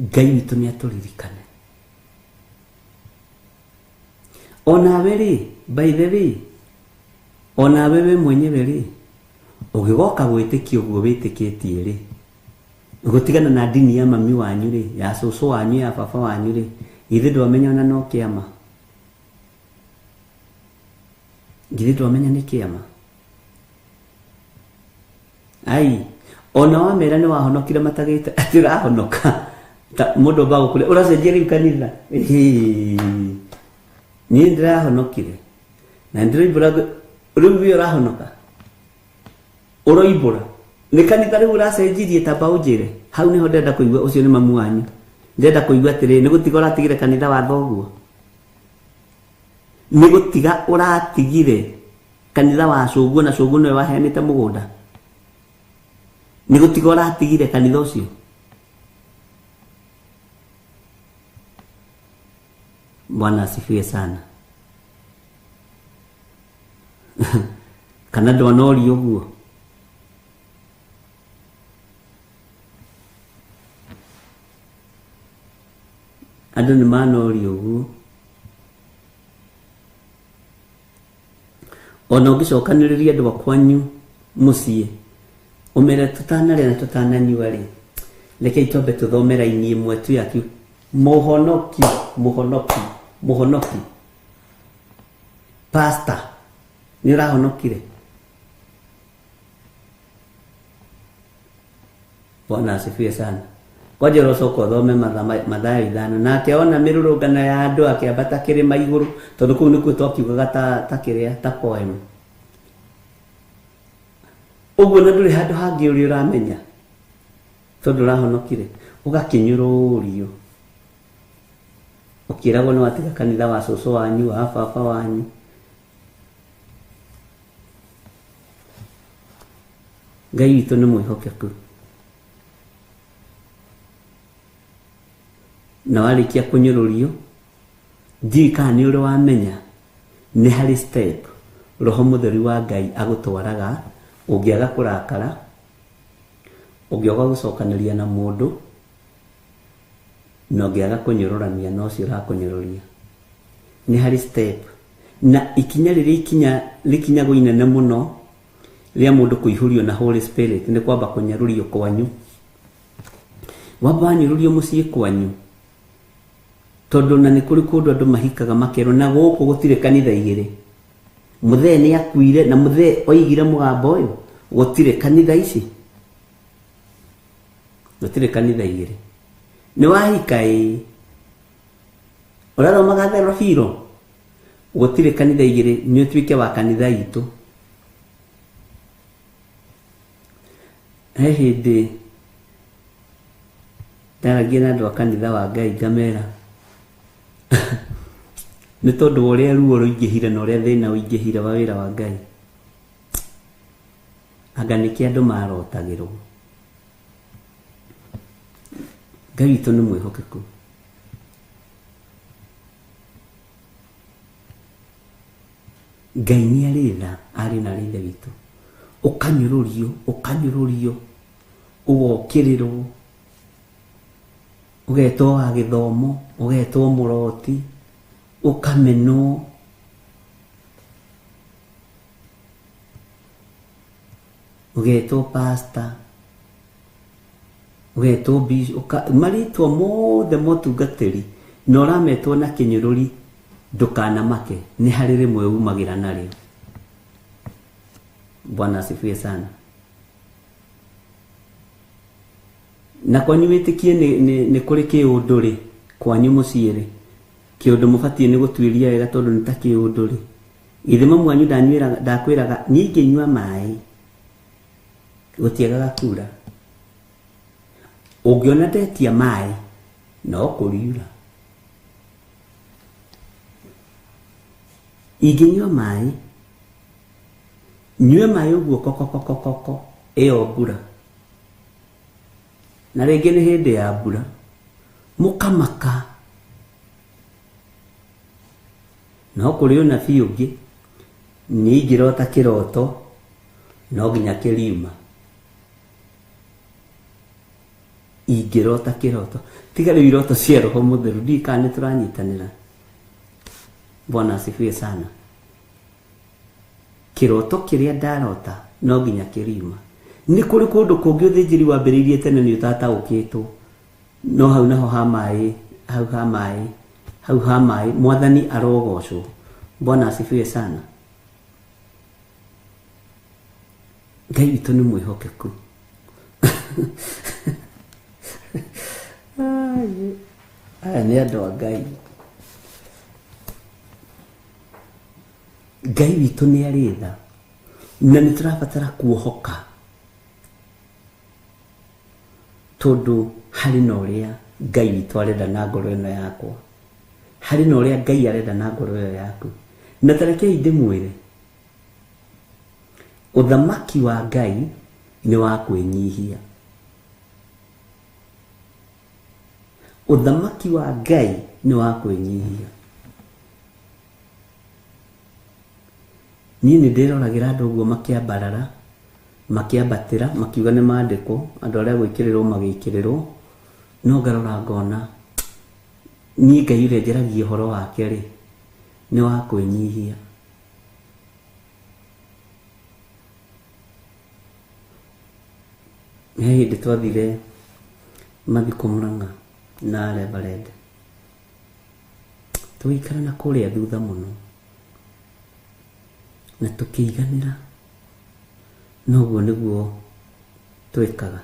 Ngai witũ nĩ atũririkane. Onawe rĩ, by the way, onawe we mwenyewe rĩ, ũgĩgoka gwĩtĩkia ũguo wĩtĩkĩtie rĩ, gũtigana na ndini ya mami wanyu rĩ, ya cũcũ wanyu, ya baba wanyu rĩ, githĩ ndwamenya ona no kĩama? Githĩ ndwamenya nĩ kĩama? Ai, ona wamera nĩ wahonokire matagĩte atĩ ũrahonoka ta mũndũ ambaga gũkũria ũracenjia rĩu kanitha. Niĩ ndĩrahonokire na ndĩroimbũra rĩu we ũrahonoka, ũroimbũra nĩ kanitha rĩu ũracenjirie. Tamba ũnjĩre hau nĩho ndĩrenda kũigua, ũcio nĩ mamu wanyu. Ndĩrenda kũigua atĩrĩrĩ, nĩ gũtiga ũratigire kanitha wa thoguo, nĩ gũtiga ũratigire kanitha wa cũguo, na cũguo nĩwe waheanĩte mũgũnda, nĩ gũtiga ũratigire kanitha ũcio. Bwana asifiwe sana. Kana ndwanorio ũguo? Andũ nĩ manorio ũguo. Ona ũngĩcokanĩrĩria andũ a kwanyu mũciĩ ũmere tũtanarĩa na tũtananyua rĩ, rekei twambe tũthome raini ĩmwe tu ya mũhonoki, mũhonoki, mũhonoki. Pastor, nĩ ũrahonokire? Bwana asifiwe sana. Kwanja ũrocoka ũthome Mathayo 5, nake ona mĩrũrũngano ya andũ akĩambata kĩrĩma igũrũ, tondũ kũu nĩkuo twakiugaga ta kĩrĩa, ta poem. Ũguo na ndũrĩ handũ hangĩ ũrĩa ũramenya tondũ ũrahonokire, ũgakĩnyũrũrio ũkĩragwo nĩ watiga kanitha wa cũcũ wanyu, wa baba wanyu. Ngai witũ nĩ mwĩhokeku, na warĩkia kũnyũrũrio ndiũĩ kana nĩ ũrĩ wamenya nĩ harĩ step Roho Mũtheru wa Ngai agũtwaraga ũngĩaga kũrakara, ũngĩaga gũcokanĩria na mũndũ, na ũngĩaga kũnyũrũrania na ũcio ũrakũnyũrũria. Nĩ harĩ step, na ikinya rĩrĩa ikinya rĩkinyagwo inene mũno rĩa mũndũ kũihũrio na Holy Spirit nĩ kwamba kũnyarũrio kwanyu. Wamba wanyũrũrio mũciĩ kwanyu, tondũ na nĩ kũrĩ kũndũ andũ mahikaga makerwo na gũkũ gũtirĩ kanitha igĩrĩ. Mũthee nĩ akuire na mũthee oigire mũgambo ũyũ, gũtirĩ kanitha ici, gũtirĩ kanitha igĩrĩ. Nĩ wahika ĩ, ũrathomaga therobiro, gũtirĩ kanitha igĩrĩ, nĩ ũtuĩke wa kanitha itũ. He hĩndĩ ndaragia na andũ a kanitha wa Ngai ngamera nĩ tondũ wa ũrĩa ruo rũingĩhire na ũrĩa thĩna ũingĩhire wa wĩra wa Ngai, anga nĩkĩ andũ marotagĩrwo. Ngai witũ nĩ mwĩhokeku. Ngai nĩ arĩ tha, arĩ na arĩ ithe witũ. Ũkanyũrũrio, ũkanyũrũrio, ũgokĩrĩrwo, ũgetwo wa gĩthomo, ũgetwo mũroti, ũkamenwo. Ũgetwo pastor, ũgetwo bishop, marĩtwa mothe motungatĩri, na ũrametwo na kĩnyũrũri, ndũkanamake, nĩ harĩ rĩmwe umagĩra narĩo. Bwana asifiwe sana. Na kwanyu wĩtĩkie nĩ kũrĩ kĩũndũ rĩ, kwanyu mũciĩ rĩ, kĩũndũ mũbatiĩ nĩ gũtuĩria wega tondũ nĩ ta kĩũndũ rĩ. Githĩ mamu wanyu ndakwĩraga niĩ ingĩnyua maĩ gũtiagaga kura. Ũngĩona ndetia maĩ no kũriura. Ingĩnyua maĩ nyue maĩ ũguo kokokokoko ĩyo mbura. Na rĩngĩ nĩ hĩndĩ ya mbura mũkamaka. No kũrĩ ũnabii ũngĩ niĩ ingĩrota kĩroto no nginya kĩriuma. Ingĩrota kĩroto tiga rĩu iroto cia roho mũtheru ndiũĩ kana nĩ tũranyitanĩra. Bwana asifiwe sana. Kĩroto kĩrĩa ndarota no nginya kĩriuma. Nĩ kũrĩ kũndũ kũngĩ ũthĩnjĩri wambĩrĩirie tene nĩ ũtataũkĩtwo, no hau naho ha maĩ, hau ha maĩ, hau ha maĩ, mwathani arogocwo. Bwana asifiwe sana. Ngai witũ nĩ mwĩhokeku. Aya nĩ andũ a Ngai. Ngai witũ nĩ arĩ tha na nĩ tũrabatara kuohoka tondũ harĩ na ũrĩa Ngai witũ arenda na ngoro ĩno yakwa, harĩ na ũrĩa Ngai arenda na ngoro ĩyo yaku. Na ta rekei ndĩmwĩre, ũthamaki wa Ngai nĩ wa kwĩnyihia. Ũthamaki wa Ngai nĩ wa kwĩnyihia. Niĩ nĩ ndĩroragĩra andũ ũguo makĩambarara, makĩambatĩra, makiuga nĩ mandĩkwo, andũ arĩa gwĩkĩrĩrwo magĩkĩrĩrwo, no ngarora ngona niĩ Ngai ũrĩa njaragia ũhoro wake rĩ nĩ wa kwĩnyihia. He hĩndĩ twathire mathiko Murang'a na Reverend, tũgĩikara na kũrĩa thutha mũno na tũkĩiganĩra, noguo nĩguo twĩkaga.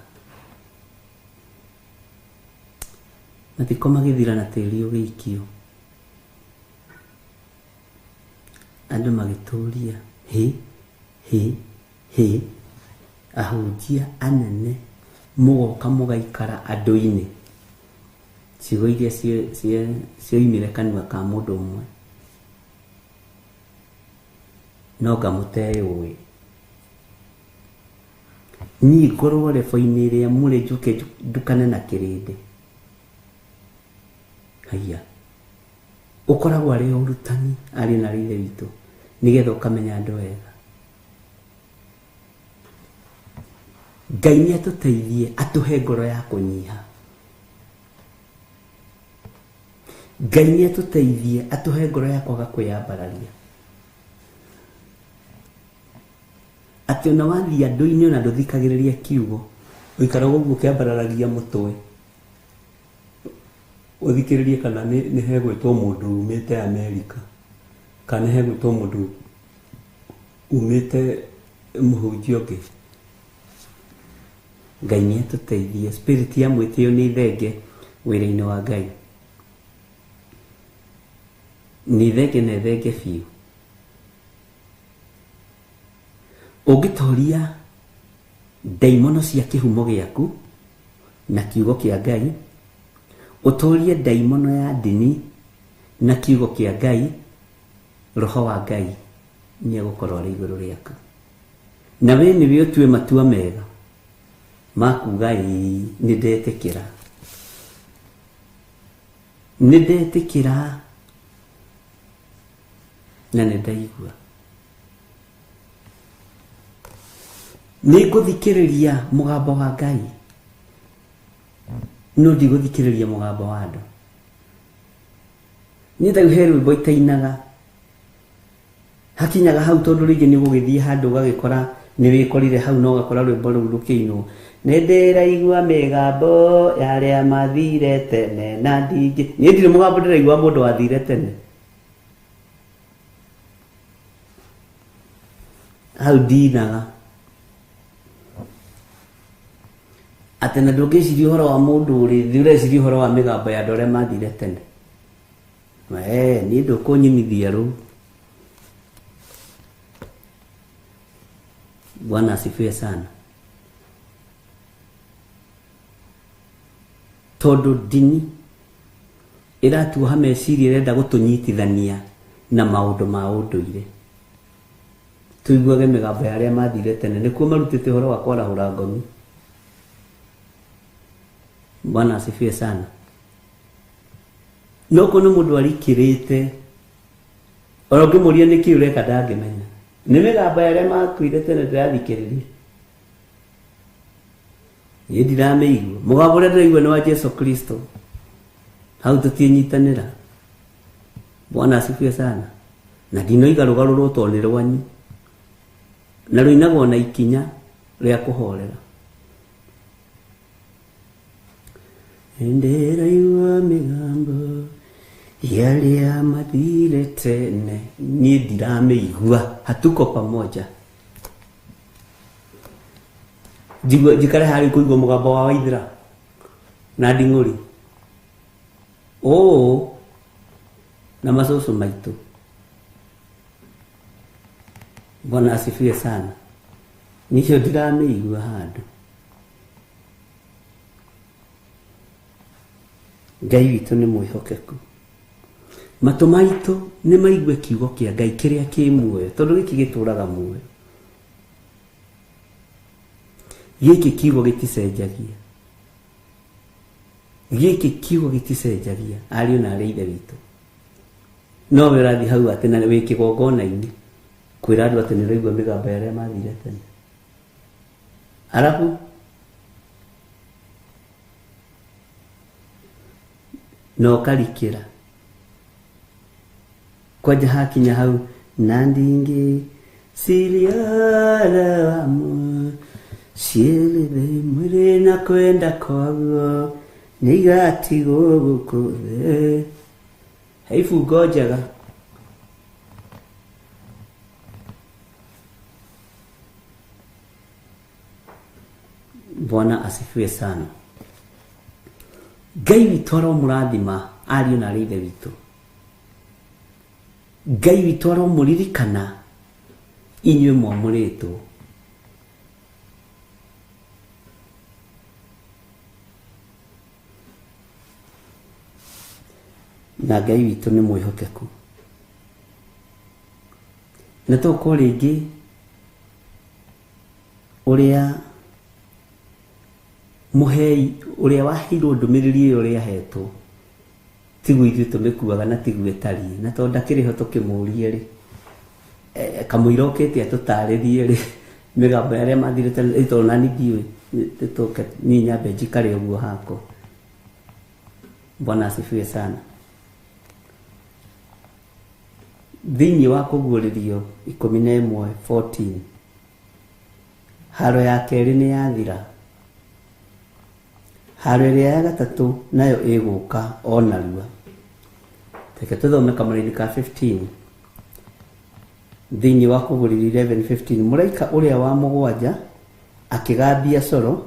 Mathiko magĩthira na tĩri ũgĩikio, andũ magĩtũria hĩ hĩ hĩ, ahunjia anene mũgoka mũgaikara andũ-inĩ. Ciugo iria cioimire kanua ka mũndũ ũmwe no ngamũteyũĩ. Niĩ ngorwo rebo-inĩ ĩrĩa mũrĩ njoke ndukane na kĩrĩndĩ. Haiya, ũkoragwo arĩ o ũrutani arĩ na ithe witũ nĩgetha ũkamenya andũ wega. Ngai nĩ atũteithie atũhe ngoro ya kũnyiha. Ngai nĩ atũteithie atũhe ngoro ya kwaga kwĩyambararia. Atĩ ona wathiĩ andũ-inĩ ona ndũthikagĩrĩria kiugo, ũikaraga ũguo ũkĩambararagia mũtwe ũthikĩrĩrie kana nĩ hegwĩtwo mũndũ umĩte Amerika, kana nĩ hegwĩtwo mũndũ umĩte mũhunjia ũngĩ. Ngai nĩ atũteithie. Spirit ya mwĩtĩo nĩ ithenge wĩra-inĩ wa Ngai, nĩ ithenge na ithenge biũ. Ũngĩtoria ndaimono cia kĩhumo gĩaku na kiugo kĩa Ngai, ũtorie ndaimono ya ndini na kiugo kĩa Ngai, roho wa Ngai nĩ egũkorwo arĩ igũrũ rĩaku. Na we nĩwe ũtue matua mega ma kuga ĩĩ nĩ ndetĩkĩra, nĩ ndetĩkĩra na nĩ ndaigua. Nĩ ngũthikĩrĩria mũgambo wa Ngai, no ndigũthikĩrĩria mũgambo wa andũ. Niĩ ta rĩu he rwĩmbo itainaga, hakinyaga hau tondũ rĩngĩ nĩ ũgũgĩthiĩ handũ ũgagĩkora nĩ wĩkorire hau na ũgakora rwĩmbo rũu rũkĩinwo. Nĩ ndĩraigua mĩgambo ya arĩa mathire tene na ndingĩ. Niĩ ndirĩ mũgambo ndĩraigua mũndũ wathire tene. Hau ndinaga. Atĩ na ndũngĩciria ũhoro wa mũndũ ũrĩ thĩ, ũreciria ũhoro wa mĩgambo ya andũ arĩa mathire tene. Niĩ ndũkũnyinithia rũu. Bwana asifiwe sana. Tondũ ndini ĩratuoha meciria, ĩrenda gũtũnyitithania na maũndũ ma ũndũire. Tũiguage mĩgambo ya arĩa mathire tene, nĩkuo marutĩte ũhoro wa kwarahũra ngomi. Bwana asifiwe sana. No kuona mũndũ arikĩrĩte, ona ũngĩmũria nĩkĩ ũreka ndangĩmenya. Nĩ mĩgambo ya arĩa makuire tene ndĩrathikĩrĩria. Niĩ ndiramĩigua. Mũgambo ũrĩa ndĩraigua nĩ wa Jesu Kristo. Hau tũtiĩnyitanĩra. Bwana asifiwe sana. Na ndinoiga rũgarũrwo tondũ nĩ rwanyu. Na rũinagwo na ikinya rĩa kũhorera. Ndĩraigua mĩgambo ya arĩa mathire tene, niĩ ndiramĩigua. Hatuko pamoja. Njikare harĩa kũigua mũgambo wa Waithera na nding'ũri ũũ na macũcũ maitũ. Bwana asifiwe sana. Nicio ndiramĩigua handũ. Ngai witũ nĩ mwĩhokeku. Matũ maitũ nĩ maigue kiugo kĩa Ngai kĩrĩa kĩ muoyo, tondũ gĩkĩ gĩtũraga muoyo. Gĩkĩ kiugo gĩticenjagia. Gĩkĩ kiugo gĩticenjagia, ariũ na arĩ ithe witũ. No we ũrathiĩ hau atĩ na wĩ kĩgongona-inĩ kwĩra andũ atĩ nĩ ũraigua mĩgambo ya arĩa mathire tene. Arabu na ũkarikĩra. Kwanja hakinya hau na ndingĩ ciliaramu cielithe mwĩrĩ na kwenda kwaguo nĩigatigwo gũkũ thĩ. He ibungo njega. Bwana asifiwe sana. Ngai witũ aromũrathima ariũ na arĩ ithe witũ. Ngai witũ aromũririkana inyuĩ mwamũrĩtwo. Na Ngai witũ nĩ mwĩhokeku. Na tũkorwo rĩngĩ ũrĩa mũhei ũrĩa waheirwo ndũmĩrĩri ĩyo ũrĩa ahetwo tiguo ithuĩ tũmĩkuaga na tiguo ĩtariĩ. Na tondũ ndakĩrĩ ho tũkĩmũrie rĩ, kamũira okĩte atũtarĩrie rĩ, mĩgambo ya arĩa mathire tene, tondũ nani ndiũĩ, tũke niĩ nyambe njikare ũguo hakwa. Bwana asifiwe sana. Thĩinĩ wa kũguũrĩrio 11:14, haro ya kerĩ nĩ yathira. Haro ĩrĩa ya gatatũ nayo ĩgũka o narua. Reke tũthome kamũraini ka 15. Thĩinĩ wa kũguũrĩrio 11:15, mũraika ũrĩa wa mũgwanja akĩgambia coro,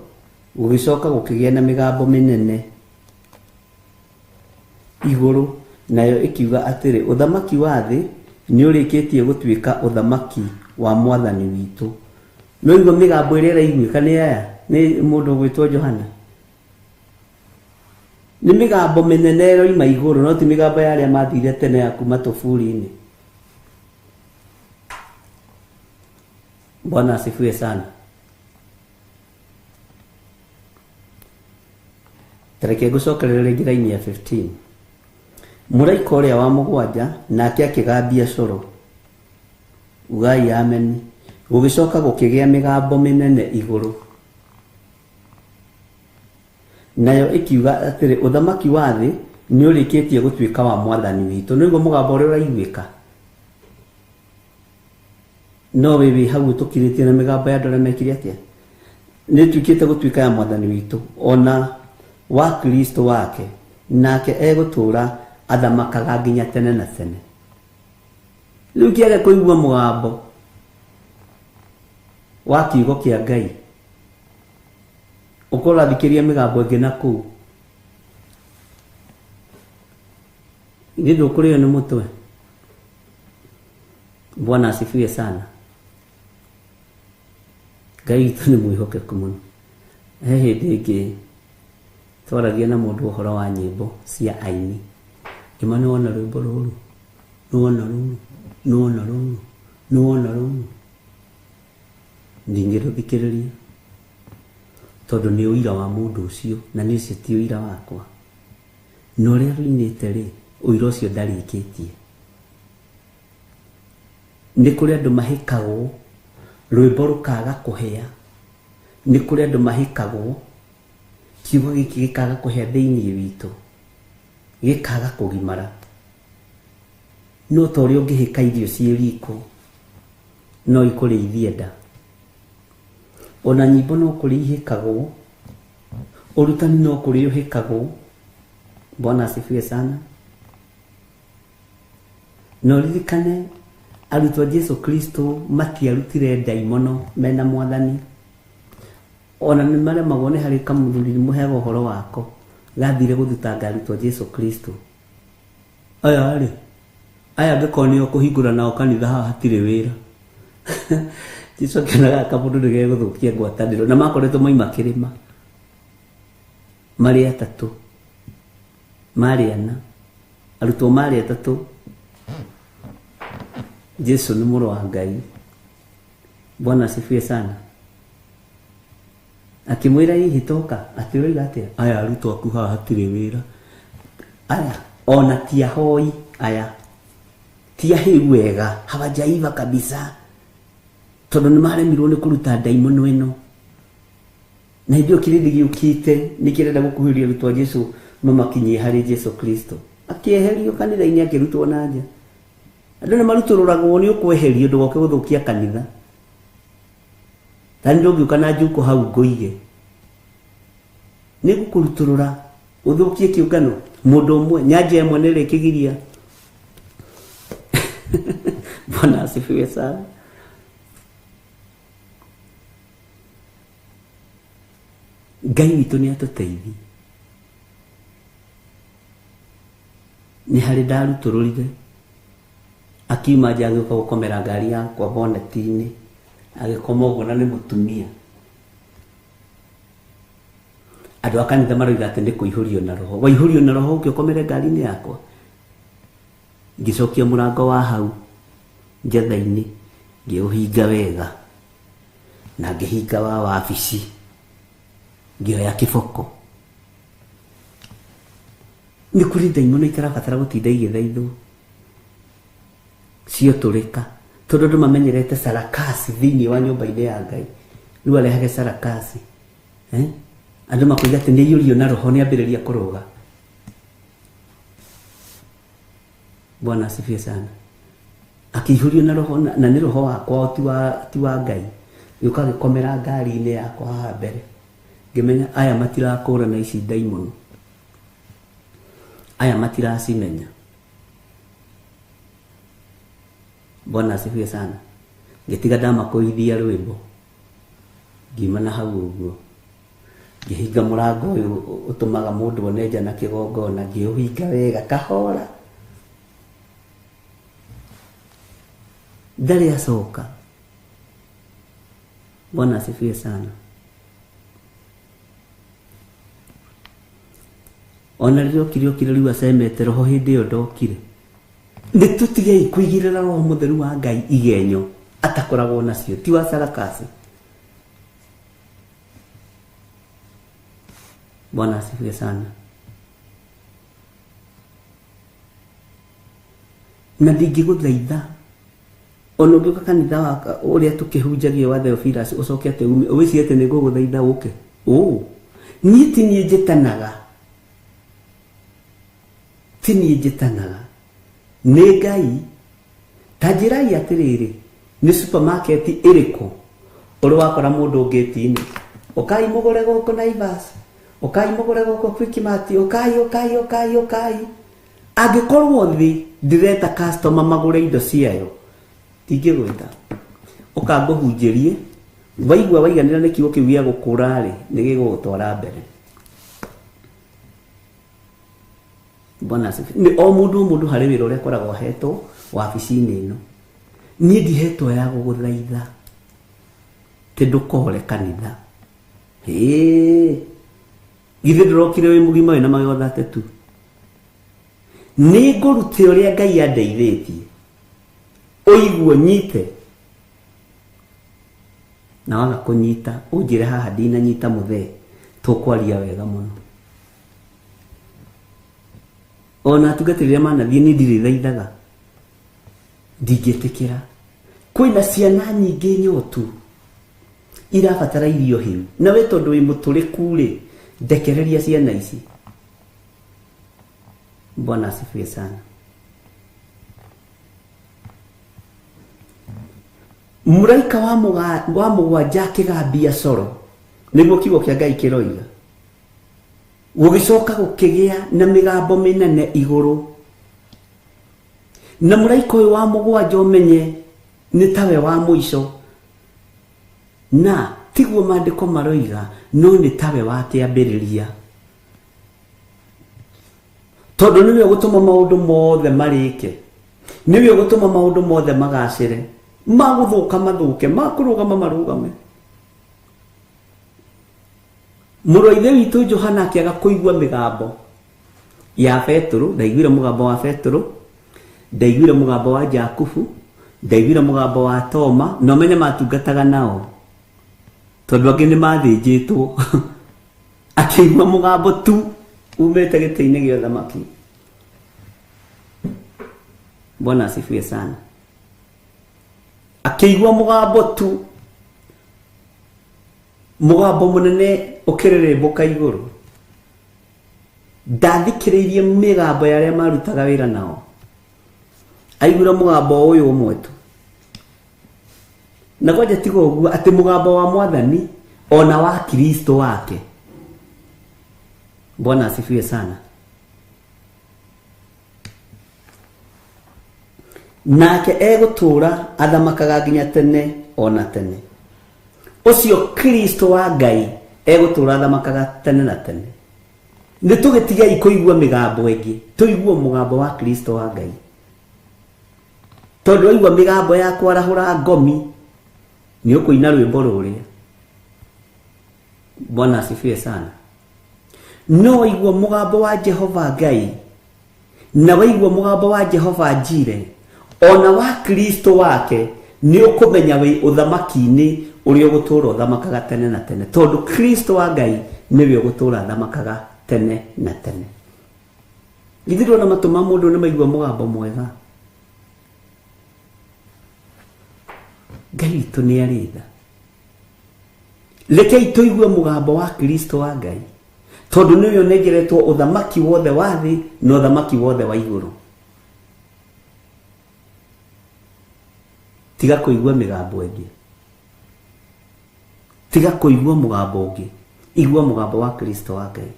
gũgĩcoka gũkĩgĩa na mĩgambo mĩnene igũrũ, nayo ĩkiuga atĩrĩ, ũthamaki wa thĩ nĩ ũrĩkĩtie gũtuĩka ũthamaki wa mwathani witũ. No igua mĩgambo ĩrĩa ĩraiguĩka nĩ aya, nĩ mũndũ ũgwĩtwo Johana. Nĩ mĩgambo mĩnene ĩroima igũrũ, no ti mĩgambo ya arĩa mathire tene ya kuma tũburi-inĩ. Bwana asifiwe sana. Tareke ngũcokerere rĩngĩ raini ya 15. Mũraika ũrĩa wa mũgwanja nake akĩgambia coro, ugai ameni. Gũgĩcoka gũkĩgĩa mĩgambo mĩnene igũrũ, nayo ĩkiuga atĩrĩ, ũthamaki wa thĩ nĩ ũrĩkĩtie gũtuĩka wa mwathani witũ. Nĩguo mũgambo ũrĩa ũraiguĩka. No wĩ wĩ hau ũtũkirĩtie na mĩgambo ya andũ arĩa mekire atĩa? Nĩ ĩtuĩkĩte gũtuĩka ya mwathani witũ ona wa Kristo wake, nake egũtũũra athamakaga nginya tene na tene. Rĩu kĩage kũigua mũgambo wa kiugo kĩa Ngai Ũkorwo ũrathikĩrĩria mĩgambo ĩngĩ na kũu. Githĩ ndũkũrĩo nĩ mũtwe? Bwana asifiwe sana. Ngai witũ nĩ mwĩhokeku mũno. He hĩndĩ ĩngĩ twaragia na mũndũ ũhoro wa nyĩmbo cia aini. Ngĩma nĩ wona rwĩmbo rũrũ, nĩ wona rũrũ, nĩ wona rũrũ, nĩ wona rũrũ. Ndingĩrũthikĩrĩria tondũ nĩ ũira wa mũndũ ũcio na nĩ ũcio ti ũira wakwa. Na ũrĩa rũinĩte rĩ, ũira ũcio ndarĩkĩtie. Nĩ kũrĩ andũ mahĩkagwo rwĩmbo rũkaga kũhĩa. Nĩ kũrĩ andũ mahĩkagwo kiugo gĩkĩ gĩkaga kũhĩa thĩinĩ witũ, gĩkaga kũgimara. No ta ũrĩa ũngĩhĩka irio ciĩ riko no ikũrĩithie nda. Ona nyĩmbo no kũrĩ ihĩkagwo, ũrutani no kũrĩ ũhĩkagwo. Bwana asifiwe sana. Na ũririkane arutwo a Jesu Kristo matiarutire ndaimono mena mwathani. Ona nĩ maremagwo nĩ harĩ kamũthuri mũheaga ũhoro wako gathire gũthutanga arutwo a Jesu Kristo. Aya rĩ, aya angĩkorwo nĩo kũhingũra nao kanitha haha hatirĩ wĩra. Jesu akĩonaga kamũndũ nĩ gegũthũkia ngwatanĩro na makoretwo maima kĩrĩma marĩ atatũ, marĩ ana, arutwo marĩ atatũ. Jesu nĩ mũrũ wa Ngai. Bwana asifiwe sana. Akĩmwĩra hihi toka, atĩ ũroiga atĩa? Aya arutwo aku haha hatirĩ wĩra. Aya ona ti ahoi, aya ti ahĩu wega, hawajaiva kabisa, tondũ nĩ maremirwo nĩ kũruta ndaimono ĩno. Na hĩndĩ ĩyo kĩrĩndĩ gĩũkĩte nĩ kĩrenda gũkuhĩrĩria arutwo a Jesu mamakinyie harĩ Jesu Kristo. Akĩeherio kanitha-inĩ akĩrutwo na nja. Andũ nĩ marutũrũragwo nĩ ũkweherio ndũgoke gũthũkia kanitha. Ta nĩ ndũngĩũka na njuko hau ngũige. Nĩ ngũkũrutũrũra ũthũkie kĩũngano. Mũndũ ũmwe nyanja ĩmwe nĩ ĩrĩkĩgiria. Bwana asifiwe sana. Ngai witũ nĩ atũteithie. Nĩ harĩ ndarutũrũrire akiuma nja agĩũka gũkomera ngari yakwa boneti-inĩ, agĩkoma ũguo na nĩ mũtumia. Andũ a kanitha maroiga atĩ nĩ kũihũrio na roho. Waihũrio na roho ũke ũkomere ngari-inĩ yakwa. Ngĩcokia mũrango wa hau njatha-inĩ, ngĩũhinga wega na ngĩhinga wa wabici, ngĩoya kĩboko. Nĩ kũrĩ ndaimono itarabatara gũtinda igĩthaithwo ciotũrĩka, tondũ andũ mamenyerete sarakasi thĩinĩ wa nyũmba-inĩ ya Ngai. Rĩu arehage sarakasi, Andũ makoiga atĩ nĩ aiyũrio na roho nĩ ambĩrĩria kũrũga. Bwana asifiwe sana. Akĩihũrio na roho na nĩ roho wakwa ti wa Ngai. Gĩũka gĩkomera ngari-inĩ yakwa haha mbere. Ngĩmenya aya matirakũrana ici ndaimono, aya matiracimenya. Bwana asifiwe sana. Ngĩtiga ndamakũithia rwĩmbo, ngiuma na hau ũguo, ngĩhinga mũrango ũyũ ũtũmaga mũndũ one nja na kĩgongona, ngĩũhinga wega kahora. Ndarĩ acoka. Bwana asifiwe sana. Ona rĩrĩa okire okire rĩu acemete roho hĩndĩ ĩyo ndokire. Nĩ tũtigei kũigĩrĩra roho mũtheru wa Ngai igenyo atakoragwo nacio, ti wa sarakasi. Bwana asifiwe sana. Na ndingĩgũthaitha ona ũngĩũka kanitha wa ũrĩa tũkĩhunjagia wa Theophilus ũcoke atĩ ume ũwĩcirie atĩ nĩ ngũgũthaitha ũke. Niĩ ti niĩ njĩtanaga, ti niĩ njĩtanaga, nĩ Ngai. Ta njĩrai atĩrĩrĩ, nĩ supermarket ĩrĩkũ ũrĩ wakora mũndũ ngĩti-inĩ, ũkai mũgũre gũkũ Naivas, ũkai mũgũre gũkũ Quickmart, ũkai ũkai ũkai ũkai. Angĩkorwo thĩ ndĩreta customer magũre indo ciayo, ndingĩgwĩta. Ũka ngũhunjĩrie, Waigua waiganĩra nĩ kiugo kĩu gĩa gũkũra-rĩ, nĩ gĩgũgũtwara mbere. Bwana asifiwe. Nĩ o mũndũ o mũndũ harĩ wĩra ũrĩa akoragwo ahetwo wabici-inĩ ĩno. Niĩ ndihetwo ya gũgũthaitha tĩ ndũkore kanitha. Hĩĩ, githĩ ndũrokire wĩ mũgima wĩna magego thate tu? Nĩ ngũrute ũrĩa Ngai andeithĩtie, ũigue nyite na waga kũnyita ũnjĩre haha ndinanyita mũthee, tũkwaria wega mũno. Ona atungatĩri arĩa manathiĩ niĩ ndirĩ thaithaga, ndingĩtĩkĩra. Kwĩna ciana nyingĩ nyotu irabatara irio hĩu, na we tondũ wĩ mũtũrĩku rĩ, ndekereria ciana ici. Bwana asifiwe sana. Mũraika wa mũgwanja akĩgambia coro, nĩguo kiugo kĩa Ngai kĩroiga. Gũgĩcoka gũkĩgĩa na mĩgambo mĩnene igũrũ, na mũraika ũyũ wa mũgwanja ũmenye nĩ tawe wa mũico, na tiguo maandĩko maroiga, no nĩ tawe wa kĩambĩrĩria, tondũ nĩwe ũgũtũma maũndũ mothe marĩke, nĩwe ũgũtũma maũndũ mothe magacĩre, magũthũka mathũke, makũrũgama marũgame. Mũrũ wa ithe witũ Johana akĩaga kũigua mĩgambo ya Petũrũ, ndaiguire mũgambo wa Petũrũ, ndaiguire mũgambo wa Jakubu, ndaiguire mũgambo wa Toma, na ũmenye matungataga nao, tondũ angĩ nĩ mathĩnjĩtwo. Akĩigua mũgambo tu umĩte gĩtĩ-inĩ gĩa ũthamaki. Bwana asifiwe sana. Akĩigua mũgambo tu, mũgambo mũnene ũkĩrĩrĩmbũka igũrũ. Ndathikĩrĩirie mĩgambo ya arĩa marutaga wĩra nao, aiguire mũgambo ũyũ ũmwe tu. Na kwanja tiga ũguo, atĩ mũgambo wa mwathani ona wa Kristo wake. Bwana asifiwe sana. Nake egũtũũra athamakaga nginya tene ona tene. Ũcio Kristo wa Ngai egũtũũra athamakaga tene na tene. Nĩ tũgĩtigei kũigua mĩgambo ĩngĩ, tũigue mũgambo wa Kristo wa Ngai. Tondũ waigua mĩgambo ya kwarahũra ngomi, nĩ ũkũina rwĩmbo rũrĩa. Bwana asifiwe sana. No waigua mũgambo wa Jehova Ngai, na waigua mũgambo wa Jehova Jire, ona wa Kristo wake, nĩ ũkũmenya wĩ ũthamaki-inĩ ũrĩa ũgũtũũra ũthamakaga tene na tene, tondũ Kristo wa Ngai nĩwe ũgũtũũra athamakaga tene na tene. Githĩ ndũrona matũ ma mũndũ nĩ maigua mũgambo mwega? Ngai witũ nĩ arĩ tha. Rekei tũigue mũgambo wa Kristo wa Ngai, tondũ nĩwe ũnengeretwo ũthamaki wothe wa thĩ na ũthamaki wothe wa igũrũ. Tiga kũigua mĩgambo ĩngĩ, tiga kũigua mũgambo ũngĩ, igua mũgambo wa Kristo wa Ngai.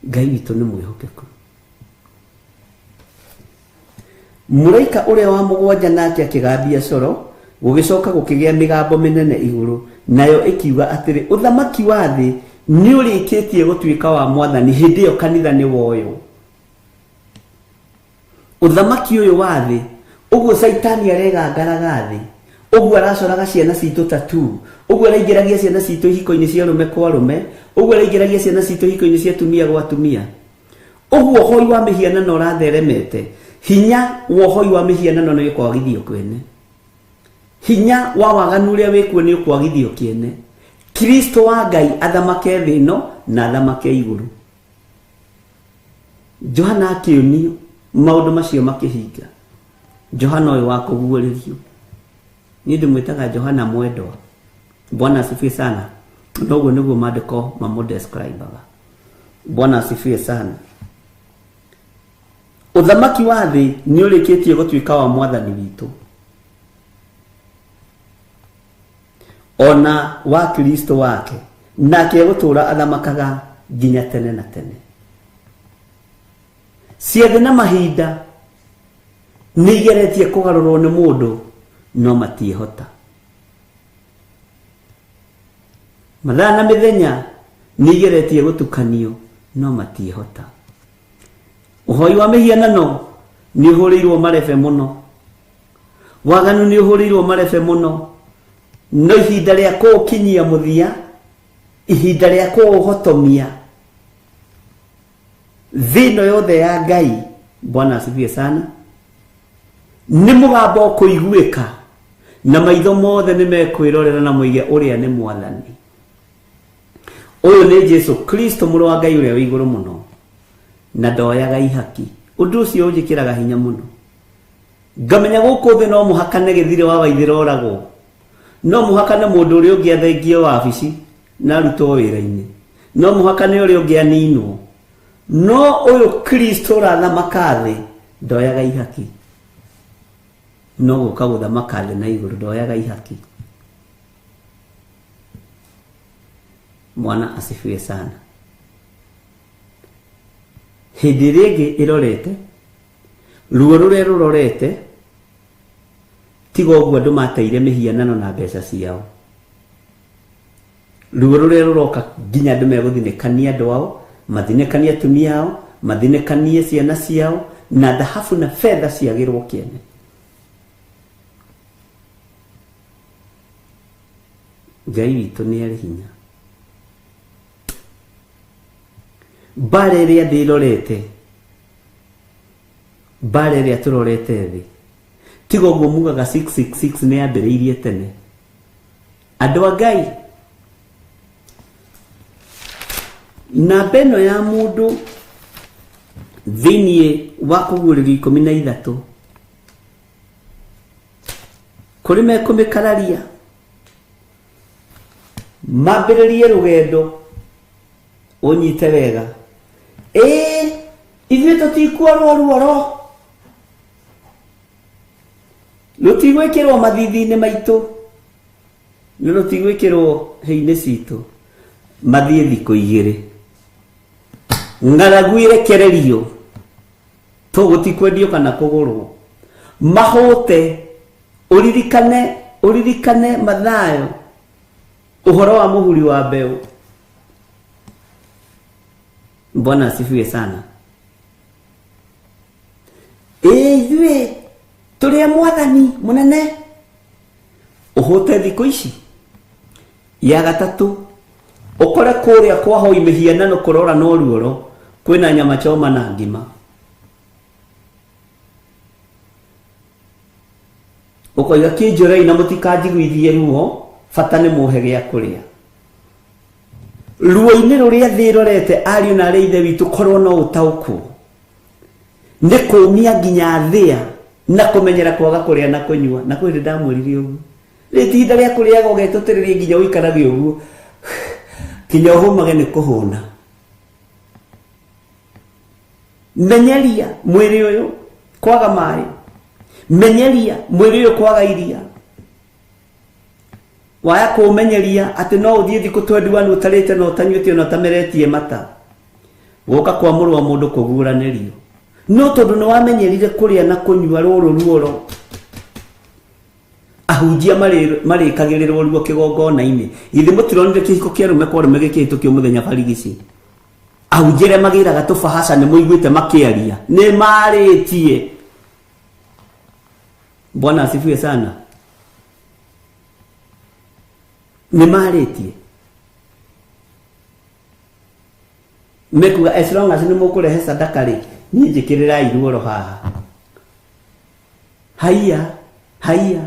Ngai witũ nĩ mwĩhokeku. Mũraika ũrĩa wa mũgwanja nake akĩgambia coro, gũgĩcoka gũkĩgĩa mĩgambo mĩnene igũrũ, nayo ĩkiuga atĩrĩ, ũthamaki wa thĩ nĩ ũrĩkĩtie gũtuĩka wa mwathani. Hĩndĩ ĩyo kanitha nĩ woywo. Ũthamaki ũyũ wa thĩ, ũguo Caitani aregangaraga thĩ, ũguo aracoraga ciana citũ tattoo, ũguo araingĩragia ciana citũ ihiko-inĩ cia arũme kwa arũme, ũguo araingĩragia ciana citũ ihiko-inĩ cia atumia gwa atumia, ũguo ũhoi wa mĩhianano ũratheremete, hinya wa ũhoi wa mĩhianano nĩ ũkwagithio kwene, hinya wa waganu ũrĩa wĩkuo nĩ ũkwagithio kĩene. Kristo wa Ngai athamake thĩ ĩno na athamake igũrũ. Johana akĩonio maũndũ macio makĩhinga. Johana ũyũ wa kũguũrĩrio, niĩ ndĩmwĩtaga Johana mwendwa. Bwana asifiwe sana. Noguo nĩguo maandĩko mamũdescribaga. Bwana asifiwe sana. Ũthamaki wa thĩ nĩ ũrĩkĩtie gũtuĩka wa mwathani witũ ona wa Kristo wake, nake egũtũũra athamakaga nginya tene na tene. Ciathĩ na mahinda nĩ igeretie kũgarũrwo nĩ mũndũ, no matiĩhota. Mathaa na mĩthenya nĩ igeretie gũtukanio no matiĩhota. Ũhoi wa mĩhianano nĩ ũhũrĩirwo marebe mũno, waganu nĩ ũhũrĩirwo marebe mũno, no ihinda rĩa kũũkinyia mũthia, ihinda rĩa kũũhotomia thĩ ĩno yothe ya Ngai. Bwana asifiwe sana. Nĩ mũgambo ũkũiguĩka na maitho mothe nĩ mekwĩrorera na moige ũrĩa nĩ Mwathani. Ũyũ nĩ Jesu Kristo mũrũ wa Ngai ũrĩa wĩ igũrũ mũno, na ndoyaga ihaki. Ũndũ ũcio ũnjĩkĩraga hinya mũno, ngamenya gũkũ thĩ no mũhaka nĩ gĩthire wa waithĩra oragwo, no mũhaka nĩ mũndũ ũrĩa ũngĩ athengie wabici na arutwo wĩra-inĩ, no mũhaka nĩ ũrĩa ũngĩ aninwo, no ũyũ Kristo ũrathamaka thĩ ndoyaga ihaki. No gũka gũthamaka thĩ na igũrũ, ndoyaga ihaki. Mwana asifiwe sana. Hĩndĩ ĩrĩa ĩngĩ ĩrorete, ruo rũrĩa rũrorete, tiga ũguo andũ mateire mĩhianano na mbeca ciao. Ruo rũrĩa rũroka nginya andũ megũthinĩkania andũ ao, mathinĩkanie atumia ao, mathinĩkanie ciana ciao, na thahabu na betha ciagĩrwo kĩene. Ngai witũ nĩ arĩ hinya. Mbara ĩrĩa thĩ ĩrorete, mbara ĩrĩa tũrorete thĩ, tiga ũguo mugaga 666 nĩ yambĩrĩirie tene. Andũ a Ngai, namba ĩno ya mũndũ thĩinĩ wa kũguũrĩrio 13 kũrĩ mekũmĩkararia mambĩrĩrie rũgendo ũnyite wega. Ĩĩ, ithuĩ tũtikuorwo ruoro, rũtigwĩkĩrwo mathithi-inĩ maitũ, na rũtigwĩkĩrwo hĩ-inĩ citũ. Mathiĩ thikũ igĩrĩ, ng'aragu ĩrekererio, tũgũtikwendio kana kũgũrwo, mahũte. Ũririkane, ũririkane Mathayo ũhoro wa mũhuri wa mbeũ. Bwana asifiwe sana. Ĩĩ, ithuĩ tũrĩ a Mwathani mũnene. Ũhũte thikũ ici. Ya gatatũ, ũkore kũrĩa kwahoi mĩhianano kũrora no ruoro, kwĩna nyama choma na ngima. Ũkoiga kĩnjũrei na mũtikanjiguithie ruo, bata nĩ mũhe gĩa kũrĩa. Ruo-inĩ rũrĩa thĩ ĩrorete, ariũ na arĩa ithe witũ, korwo no ũtaũkwo nĩ kũmia nginya thĩa na kũmenyera kwaga kũrĩa na kũnyua. Na kwĩ hĩndĩ ndamwĩrire ũguo, rĩ ti ihinda rĩa kũrĩaga ũgetũtĩrĩria nginya ũikarage ũguo nginya ũhũmage nĩ kũhũna. Menyeria mwĩrĩ ũyũ kwaga maĩ, menyeria mwĩrĩ ũyũ kwaga iria. Waya kũũmenyeria atĩ no ũthiĩ thikũ 21 ũtarĩte na ũtanyuĩte ona ũtameretie mata, gũka kwa mũrũ wa mũndũ kũguũranĩrio. No tondũ nĩ wamenyerire kũrĩa na kũnyua rũrũ ruoro, ahunjia marĩkagĩrĩrwo ruo kĩgongona-inĩ. Githĩ mũtironire kĩhiko kĩa arũme kwa arũme gĩkĩhĩtũkio mũthenya barigici? Ahunjia arĩa magĩraga tũbahaca nĩ mũiguĩte makĩaria, nĩ marĩtie. Bwana asifiwe sana. Nĩ marĩtie, mekuga as long as nĩ mũkũrehe sadaka rĩ, niĩ njĩkĩrĩrai ruoro haha. Haiya, haiya,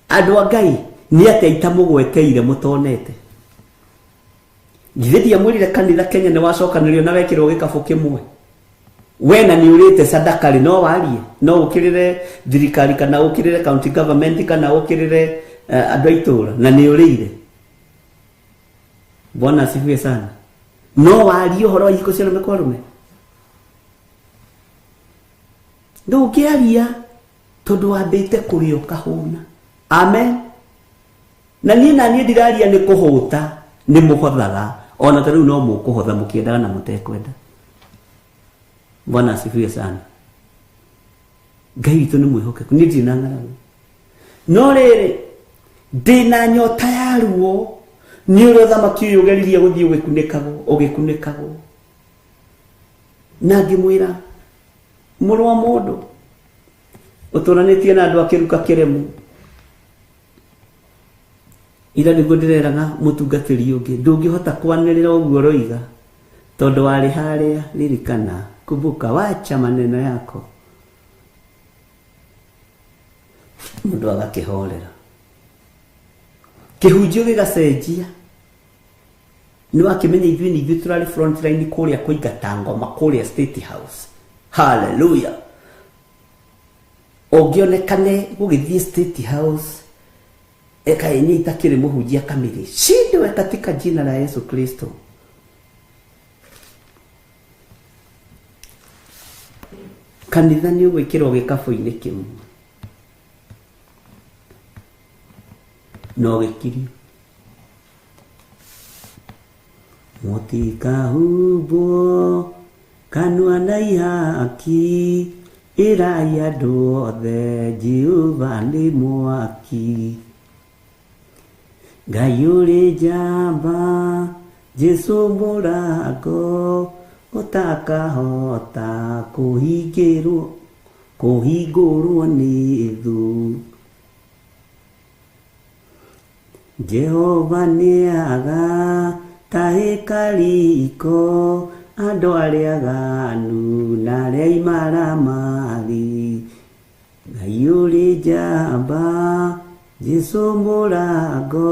andũ a Ngai, nĩ atĩa itamũgweteire mũtonete? Githĩ ndiamwĩrire kanitha Kenya nĩ wacokanĩrĩrio na wekĩrwo gĩkabũ kĩmwe? We na nĩ ũrĩte sadaka rĩ, no warie, no ũkĩrĩre thirikari kana ũkĩrĩre county government kana ũkĩrĩre andũ a itũũra, na nĩ ũrĩire. Bwana asifiwe sana. No warie ũhoro wa ihiko cia arũme kwa arũme? Ndũngĩaria tondũ wambĩte kũrĩa ũkahũna. Amen. Na niĩ na niĩ ndiraria nĩ kũhũta, nĩ mũhothaga, ona ta rĩu no mũkũhotha mũkĩendaga na mũtekwenda. Bwana asifiwe sana. Ngai witũ nĩ mwĩhokeku, niĩ ndirĩ na ng'aragu. No rĩrĩ, ndĩna nyota ya ruo, Nĩ ũrĩa ũthamaki ũyũ ũgeririe gũthiĩ ũgĩkunĩkagwo ũgĩkunĩkagwo. Na ngĩmwĩra mũrũ wa mũndũ ũtũranĩtie na andũ akĩruka kĩremu. Ira nĩguo ndĩreraga mũtungatĩri ũngĩ ndũngĩhota kwanĩrĩra ũguo ũroiga tondũ warĩ harĩa. Ririkana, kumbuka, wacha maneno yako. Mũndũ agakĩhorera kĩhunjio gĩgacenjia. Nĩ wakĩmenya ithuĩ nĩ ithuĩ tũrarĩ front line kũrĩa kũingata ngoma kũrĩa State House. Hallelujah. Ũngĩonekane gũgĩthiĩ State House ekaenye itakĩrĩ mũhunjia kamili, shindwe katika jina la Yesu Kristo. Kanitha nĩ ũgwĩkĩrwo gĩkabũ-inĩ kĩmwe no gĩkirio. Mũtikahumbwo kanua na ihaki, ĩrai andũ othe Jehova nĩ mwaki. Ngai ũrĩ njamba, Jesũ mũrango, ũtakahota kũhingũrwo nĩ thũ. Jehova nĩaga tahĩka riko, andũ arĩa aganu na arĩa imaramari. Ngai ũrĩ njamba, Jesũ mũrango,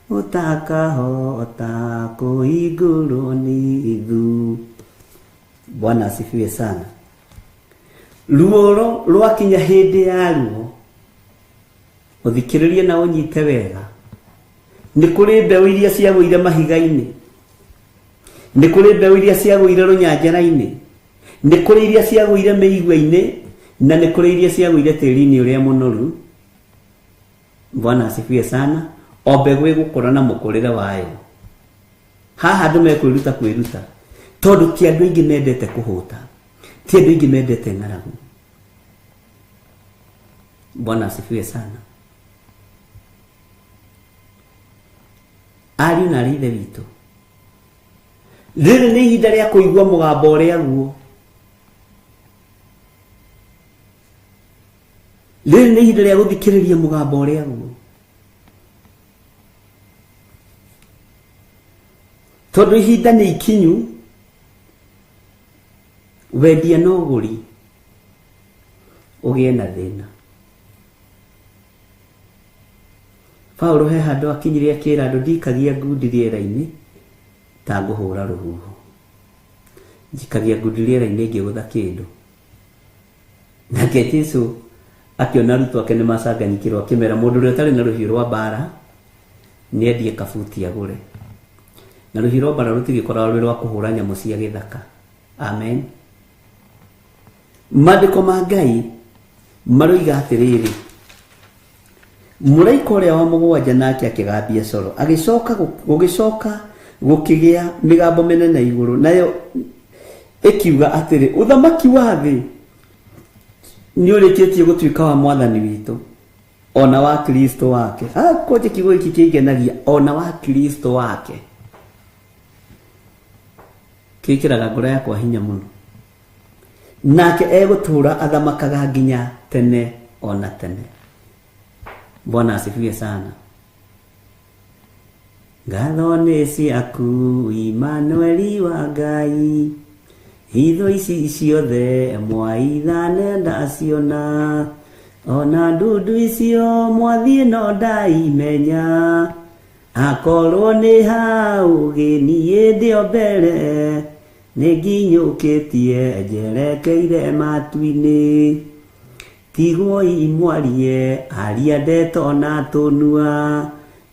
ũtakahota kũhingũrwo nĩ thũ. Bwana asifiwe sana. Ruoro rwakinya hĩndĩ ya ruo, ũthikĩrĩrie na ũnyite wega. Nĩ kũrĩ mbeũ iria ciagũire mahiga-inĩ, nĩ kũrĩ mbeũ iria ciagũire rũnyanjara-inĩ, nĩ kũrĩ iria ciagũire mĩigua-inĩ, na nĩ kũrĩ iria ciagũire tĩri-inĩ ũrĩa mũnoru. Bwana asifiwe sana. O mbegũ ĩgũkũra na mũkũrĩre wayo. Haha andũ mekwĩruta kwĩruta tondũ ti andũ aingĩ mendete kũhũta, ti andũ aingĩ mendete ng'aragu. Bwana asifiwe sana. Ariũ na arĩ ithe witũ, rĩrĩ nĩ ihinda rĩa kũigua mũgambo ũrĩa guo. Rĩrĩ nĩ ihinda rĩa gũthikĩrĩria mũgambo ũrĩa guo. Tondũ ihinda nĩ ikinyu, wendia na ũgũri ũgĩe na thĩna. Paulo he handũ akinyire akĩra andũ ndikagia ngundi rĩera-inĩ ta ngũhũra rũhuho, njikagia ngundi rĩera-inĩ ngĩgũtha kĩndũ. Nake Jesũ akĩona arutwo ake nĩ macanganyikĩrwo, akĩmera mũndũ ũrĩa ũtarĩ na rũhiũ rwa mbara nĩ endie kabuti agũre. Na rũhiũ rwa mbara rũtigĩkoragwo rwĩ rwa kũhũra nyamũ cia gĩthaka. Amen. Maandĩko ma Ngai maroiga atĩrĩrĩ, mũraika ũrĩa wa mũgwanja nake akĩgambia coro, agĩcoka gũgĩcoka gũkĩgĩa mĩgambo mĩnene igũrũ, nayo ĩkiuga atĩrĩ, ũthamaki wa thĩ nĩ ũrĩkĩtie gũtuĩka wa mwathani witũ ona wa Kristo wake. Kwanja kiugo gĩkĩ kĩngenagia, ona wa Kristo wake. Kĩkĩraga ngoro yakwa hinya mũno. Nake egũtũũra athamakaga nginya tene ona tene. Bwana asifiwe sana. Ngatho nĩ ciaku Imanueli wa Ngai, hitho ici ciothe mwaithane ndaciona, ona ndundu icio mwathiĩ no ndaimenya. Akorwo nĩ hau gĩniĩ ndĩ o mbere, nĩ nginyũkĩtie njerekeire matu-inĩ. Tigwoi mwarie aria ndeto na tũnua,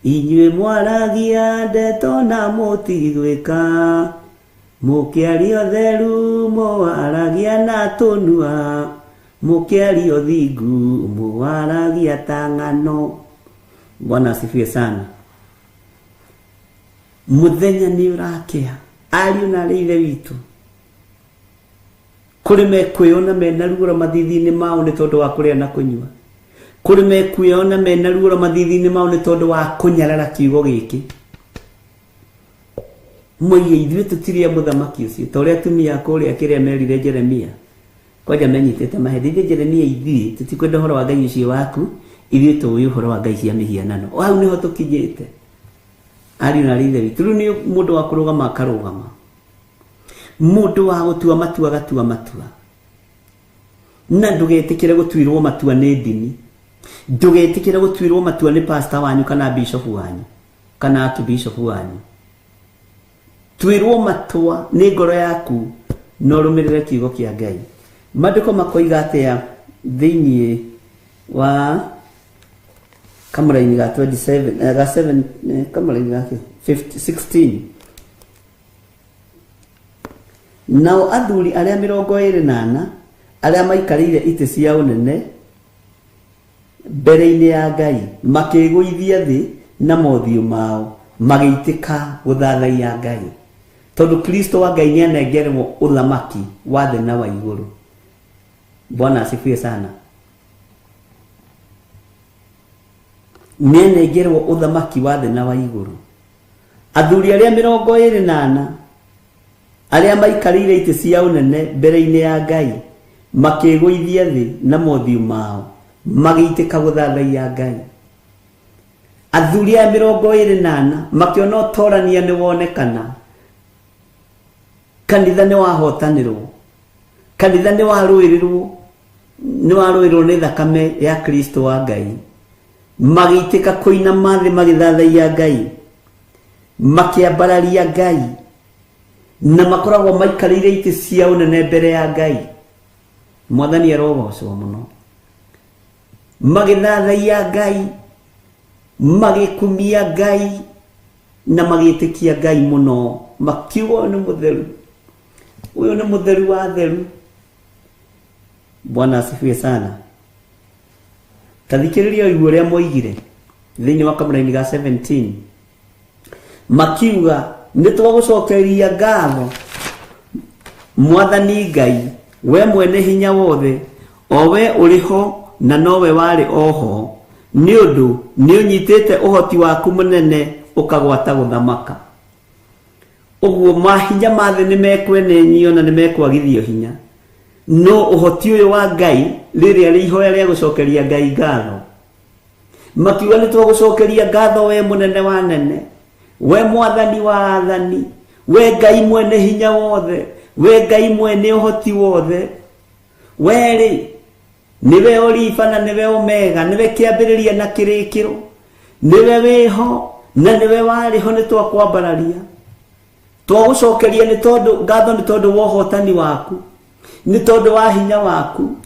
inyuĩ mwaragia ndeto na mũtigwĩka. Mũkĩaria ũtheru mũwaragia na tũnua, mũkĩaria ũthingu mũwaragia ta ng'ano. Bwana asifiwe sana. Mũthenya nĩ ũrakĩa, ariũ na arĩ ithe witũ, kũrĩ mekwĩona mena ruoro mathithi-inĩ mao nĩ tondũ wa kũrĩa na kũnyua, kũrĩ mekwĩona mena ruoro mathithi-inĩ mao nĩ tondũ wa kũnyarara kiugo gĩkĩ. Moige ithuĩ tũtirĩ a mũthamaki ũcio, ta ũrĩa atumia a kũrĩa kĩrĩa merire Jeremia. Kwanja menyitĩte mahĩndĩ, ithuĩ Jeremia ithuĩ tũtikwenda ũhoro wa Ngai ũcio waku, ithuĩ tũĩ ũhoro wa ngai cia mĩhianano. O hau nĩho tũkinyĩte. Ariũ na aarĩ a Ithe witũ, rĩu nĩ mũndũ wa kũrũgama akarũgama, mũndũ wa gũtua matua agatua matua. Na ndũgetĩkĩre gũtuĩrwo matua nĩ ndini, ndũgetĩkĩre gũtuĩrwo matua nĩ pastor wanyu kana bishop wanyu kana archbishop wanyu. Tuĩrwo matua nĩ ngoro yaku na ũrũmĩrĩre kiugo kĩa Ngai. Maandĩko makoiga atĩa thĩinĩ wa kamũraini ga 27 ga 7 kamũraini ga 50 16? Nao athuri arĩa 24 arĩa maikarĩire itĩ cia ũnene mbere-inĩ ya Ngai makĩĩgũithia thĩ na mothiũ mao, magĩitĩka gũthathaiya Ngai, tondũ Kristo wa Ngai nĩanengerwo ũthamaki wa thĩ na wa igũrũ. Bwana asifiwe sana. Nĩanengerwo ũthamaki wa thĩ na wa igũrũ. Athuri arĩa 24 arĩa maikarĩire itĩ cia ũnene mbere-inĩ ya Ngai makĩĩgũithia thĩ na mothiũ mao, magĩitĩka gũthathaiya Ngai. Athuri aya 24 makĩona ũtorania nĩ wonekana, kanitha nĩ wahotanĩrwo, kanitha nĩ warũĩrĩrwo, nĩ warũĩrĩrwo nĩ thakame ya Kristo wa Ngai. Magĩitĩka kũinama thĩ magĩthathaiya Ngai, makĩambararia Ngai, na makoragwo maikarĩire itĩ cia ũnene mbere ya Ngai. Mwathani arogocwo mũno. Magĩthathaiya Ngai, magĩkumia Ngai, na magĩtĩkia Ngai mũno, makiuga ũyũ nĩ mũtheru, ũyũ nĩ mũtheru wa theru. Bwana asifiwe sana. Ta thikĩrĩria ũigue ũrĩa moigire thĩinĩ wa kamũraini ga 17. Makiuga nĩ twagũcokeria ngatho Mwathani Ngai, we mwene hinya wothe, o we ũrĩ ho na nowe warĩ o ho, nĩ ũndũ nĩ ũnyitĩte ũhoti waku mũnene ũkagwata gũthamaka. Ũguo mahinya ma thĩ nĩ mekwenenyio na nĩ mekwagithio hinya, no ũhoti ũyũ wa Ngai rĩrĩa rĩ ihoya rĩa gũcokeria Ngai ngatho. Makiuga nĩ twagũcokeria ngatho we mũnene wa nene, we mwathani wa athani, we Ngai mwene hinya wothe, we Ngai mwene ũhoti wothe. We rĩ nĩwe Olifa na nĩwe Omega, nĩwe kĩambĩrĩria na kĩrĩkĩro, nĩwe wĩho na nĩwe warĩ ho, nĩ twakwambararia. Twagũcokeria nĩ tondũ ngatho, nĩ tondũ wa ũhotani waku, nĩ tondũ wa hinya waku.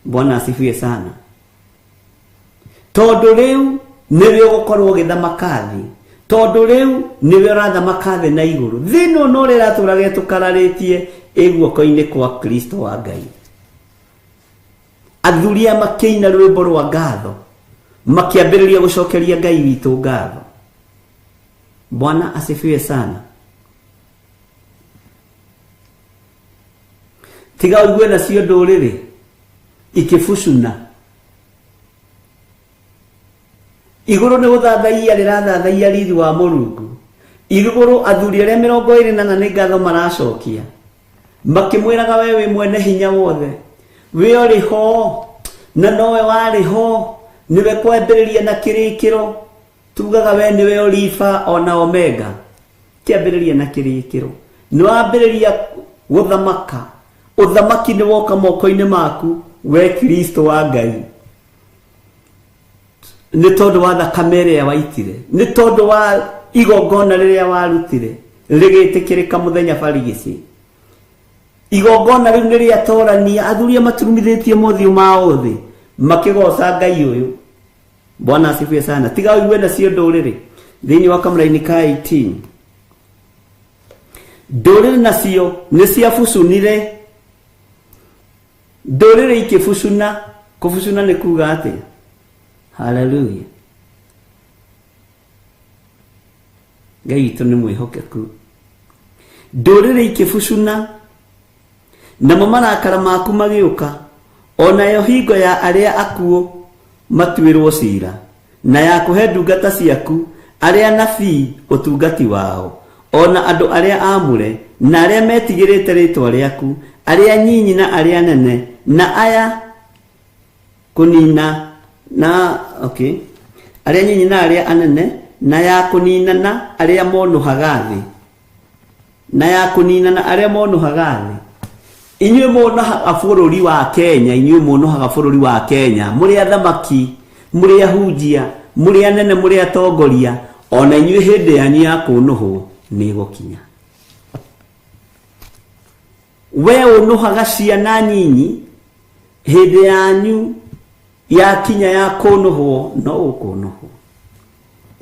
Bwana asifiwe sana. Tondũ rĩu nĩwe ũgũkorwo ũgĩthamaka thĩ, tondũ rĩu nĩwe ũrathamaka thĩ na igũrũ. Thĩ ĩno no ũrĩa ĩratũraga ĩtũkararĩtie ĩ guoko-inĩ kwa Kristo wa Ngai. Athuri aya makĩina rwĩmbo rwa ngatho, makĩambĩrĩria gũcokeria Ngai witũ ngatho. Bwana asifiwe sana. Tiga ũigue nacio ndũrĩrĩ ikĩbucuna. Igũrũ nĩ gũthathaiya rĩrathathaiya riri wa Mũrungu. Igũrũ athuri arĩa 24 nĩ ngatho maracokia, makĩmwĩraga we wĩ mwene hinya wothe, we ũrĩ ho na nowe warĩ ho, nĩwe kwambĩrĩria na kĩrĩkĩro. Tugaga we nĩwe Olifa ona Omega, kĩambĩrĩria na kĩrĩkĩro. Nĩ wambĩrĩria gũthamaka, ũthamaki nĩ woka moko-inĩ maku we Kristo wa Ngai, nĩ tondũ wa thakame ĩrĩa waitire, nĩ tondũ wa igongona rĩrĩa warutire rĩgĩtĩkĩrĩka mũthenya barigici. Igongona rĩu nĩ rĩatorania athuri arĩa maturumithĩtie mothiũ mao thĩ makĩgoca Ngai ũyũ. Bwana asifiwe sana. Tiga ũigue nacio ndũrĩrĩ thĩinĩ wa kamũraini ka 18. Ndũrĩrĩ nacio nĩ ciabucunire, ndũrĩrĩ ikĩbucuna. Kũbucuna nĩ kuga atĩa? Haleluya. Ngai witũ nĩ mwĩhokeku. Ndũrĩrĩ ikĩbucuna, namo marakara maku magĩũka, onayo hingo ya arĩa akuũ matuĩrwo cira, na ya kũhe ndungata ciaku arĩa anabii ũtungati wao, O na andũ arĩa aamũre, na arĩa metigĩrĩte rĩĩtwa rĩaku, arĩa nyinyi na arĩa anene, na aya kũnina na okay, arĩa nyinyi na arĩa anene, na ya kũninana arĩa monũhaga thĩ, na ya kũninana arĩa monũhaga thĩ. Inyuĩ mũnũhaga bũrũri wa Kenya, inyuĩ mũnũhaga bũrũri wa Kenya, mũrĩ athamaki, mũrĩ ahunjia, mũrĩ anene, mũrĩ atongoria, ona inyuĩ hĩndĩ yanyu ya kũnũhwo nĩ ĩgũkinya. We ũnũhaga ciana nyinyi, hĩndĩ yanyu yakinya ya kũnũhwo no ũkũnũhwo.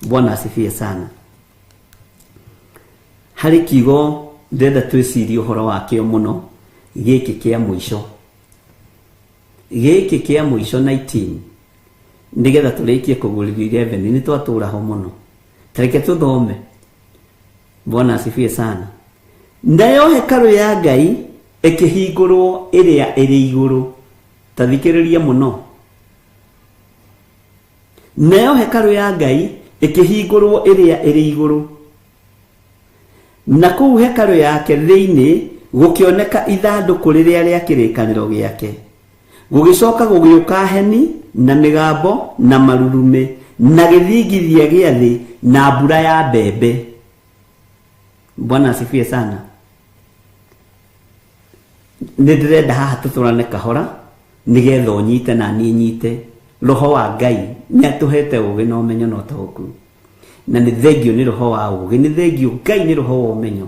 Bwana asifiwe sana. Harĩ kiugo ndĩrenda twĩcirie ũhoro wakĩo mũno, gĩkĩ kĩa mũico, gĩkĩ kĩa mũico 19, nĩgetha tũrĩkie kũgũrĩrio 11. Nĩ twatũra ho mũno, tareke tũthome. Bwana asifiwe sana. Nayo hekarũ ya Ngai ĩkĩhingũrwo ĩrĩa ĩrĩ igũrũ. Ta thikĩrĩria mũno. Nayo hekarũ ya Ngai ĩkĩhingũrwo ĩrĩa ĩrĩ igũrũ, na kũu hekarũ yake thĩinĩ gũkĩoneka ithandũkũ rĩrĩa rĩa kĩrĩkanĩro gĩake. Gũgĩcoka gũgĩũka heni na mĩgambo na marurumĩ na gĩthingithia gĩa thĩ na mbura ya mbembe. Bwana asifiwe sana. Nĩ ndĩrenda haha tũtwarane kahora nĩgetha ũnyite na niĩ nyite. Roho wa Ngai nĩ atũhete ũgĩ na ũmenyo na ũtaũku, na nĩ thengio nĩ roho wa ũgĩ, nĩ thengio Ngai nĩ roho wa ũmenyo,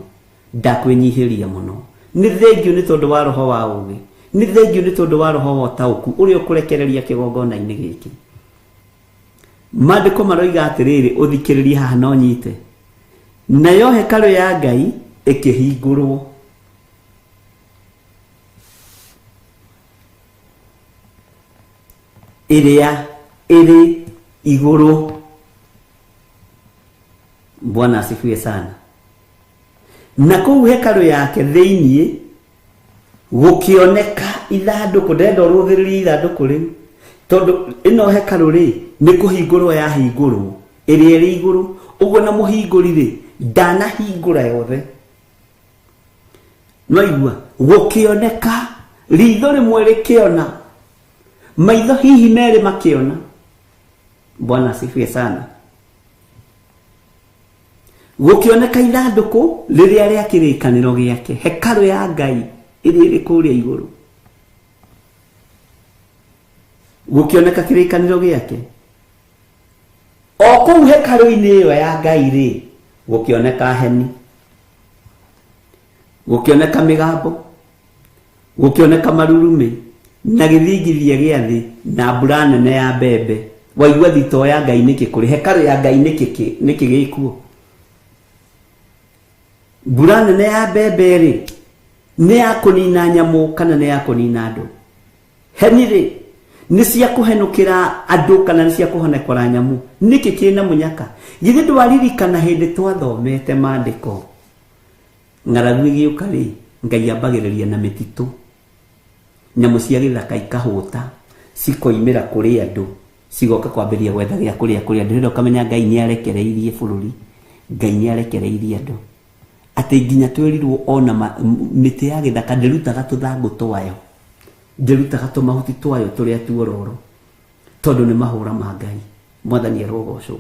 ndakwĩnyihĩria mũno. Nĩ thengio nĩ tondũ wa roho wa ũgĩ, nĩ thengio nĩ tondũ wa roho wa ũtaũku ũrĩa ũkũrekereria kĩgongona-inĩ gĩkĩ. Maandĩko maroiga atĩrĩrĩ, ũthikĩrĩrie haha na ũnyite. Nayo hekarũ ya Ngai ĩkĩhingũrwo, ĩrĩa ĩrĩ igũrũ. Bwana asifiwe sana. Na kũu hekarũ yake thĩinĩ gũkĩoneka ithandũkũ. Ndĩrenda ũrũthĩrĩrie ithandũkũ rĩu, tondũ ĩno hekarũ rĩ nĩ kũhingũrwo yahingũrwo ĩrĩa ĩrĩ igũrũ. Ũguo na mũhingũri rĩ ndanahingũra yothe. No igua gũkĩoneka ritho rĩmwe rĩkĩona, maitho hihi merĩ makĩona. Bwana asifiwe sana. Gũkĩoneka ithandũkũ rĩrĩa rĩa kĩrĩkanĩro gĩake, hekarũ ya Ngai ĩrĩa ĩrĩ kũrĩa igũrũ. Gũkĩoneka kĩrĩkanĩro gĩake o kũu hekarũ-inĩ ĩyo ya Ngai rĩ, gũkĩoneka heni, gũkĩoneka mĩgambo, gũkĩoneka marurumĩ na gĩthingithia gĩa thĩ na mbura nene ya mbembe. Waigua thitoo ya Ngai nĩkĩ kũrĩ hekarũ ya Ngai nĩkĩ nĩkĩ gĩkuo? Mbura nene ya mbembe rĩ nĩ ya kũnina nyamũ kana nĩ ya kũnina andũ? Heni rĩ nĩ cia kũhenũkĩra andũ kana nĩ cia kũhonekora nyamũ? Nĩkĩ kĩna mũnyaka? Githĩ ndwaririkana hĩndĩ twathomete maandĩko, ng'aragu ĩgĩũka rĩ, Ngai ambagĩrĩria na mĩtitũ, nyamũ cia gĩthaka ikahũta, cikoimĩra kũrĩ andũ, cigoka kwambĩrĩria gwetha gĩa kũrĩa kũrĩ andũ. Hĩndĩ ũkamenya Ngai nĩ arekereirie bũrũri, Ngai nĩ arekereirie andũ, atĩ nginya twĩrirwo ona mĩtĩ ya gĩthaka ndĩrutaga tũthangũ twayo, ndĩrutaga tũmahuti twayo tũrĩa tuororo, tondũ nĩ mahũra ma Ngai. Mwathani arogocwo.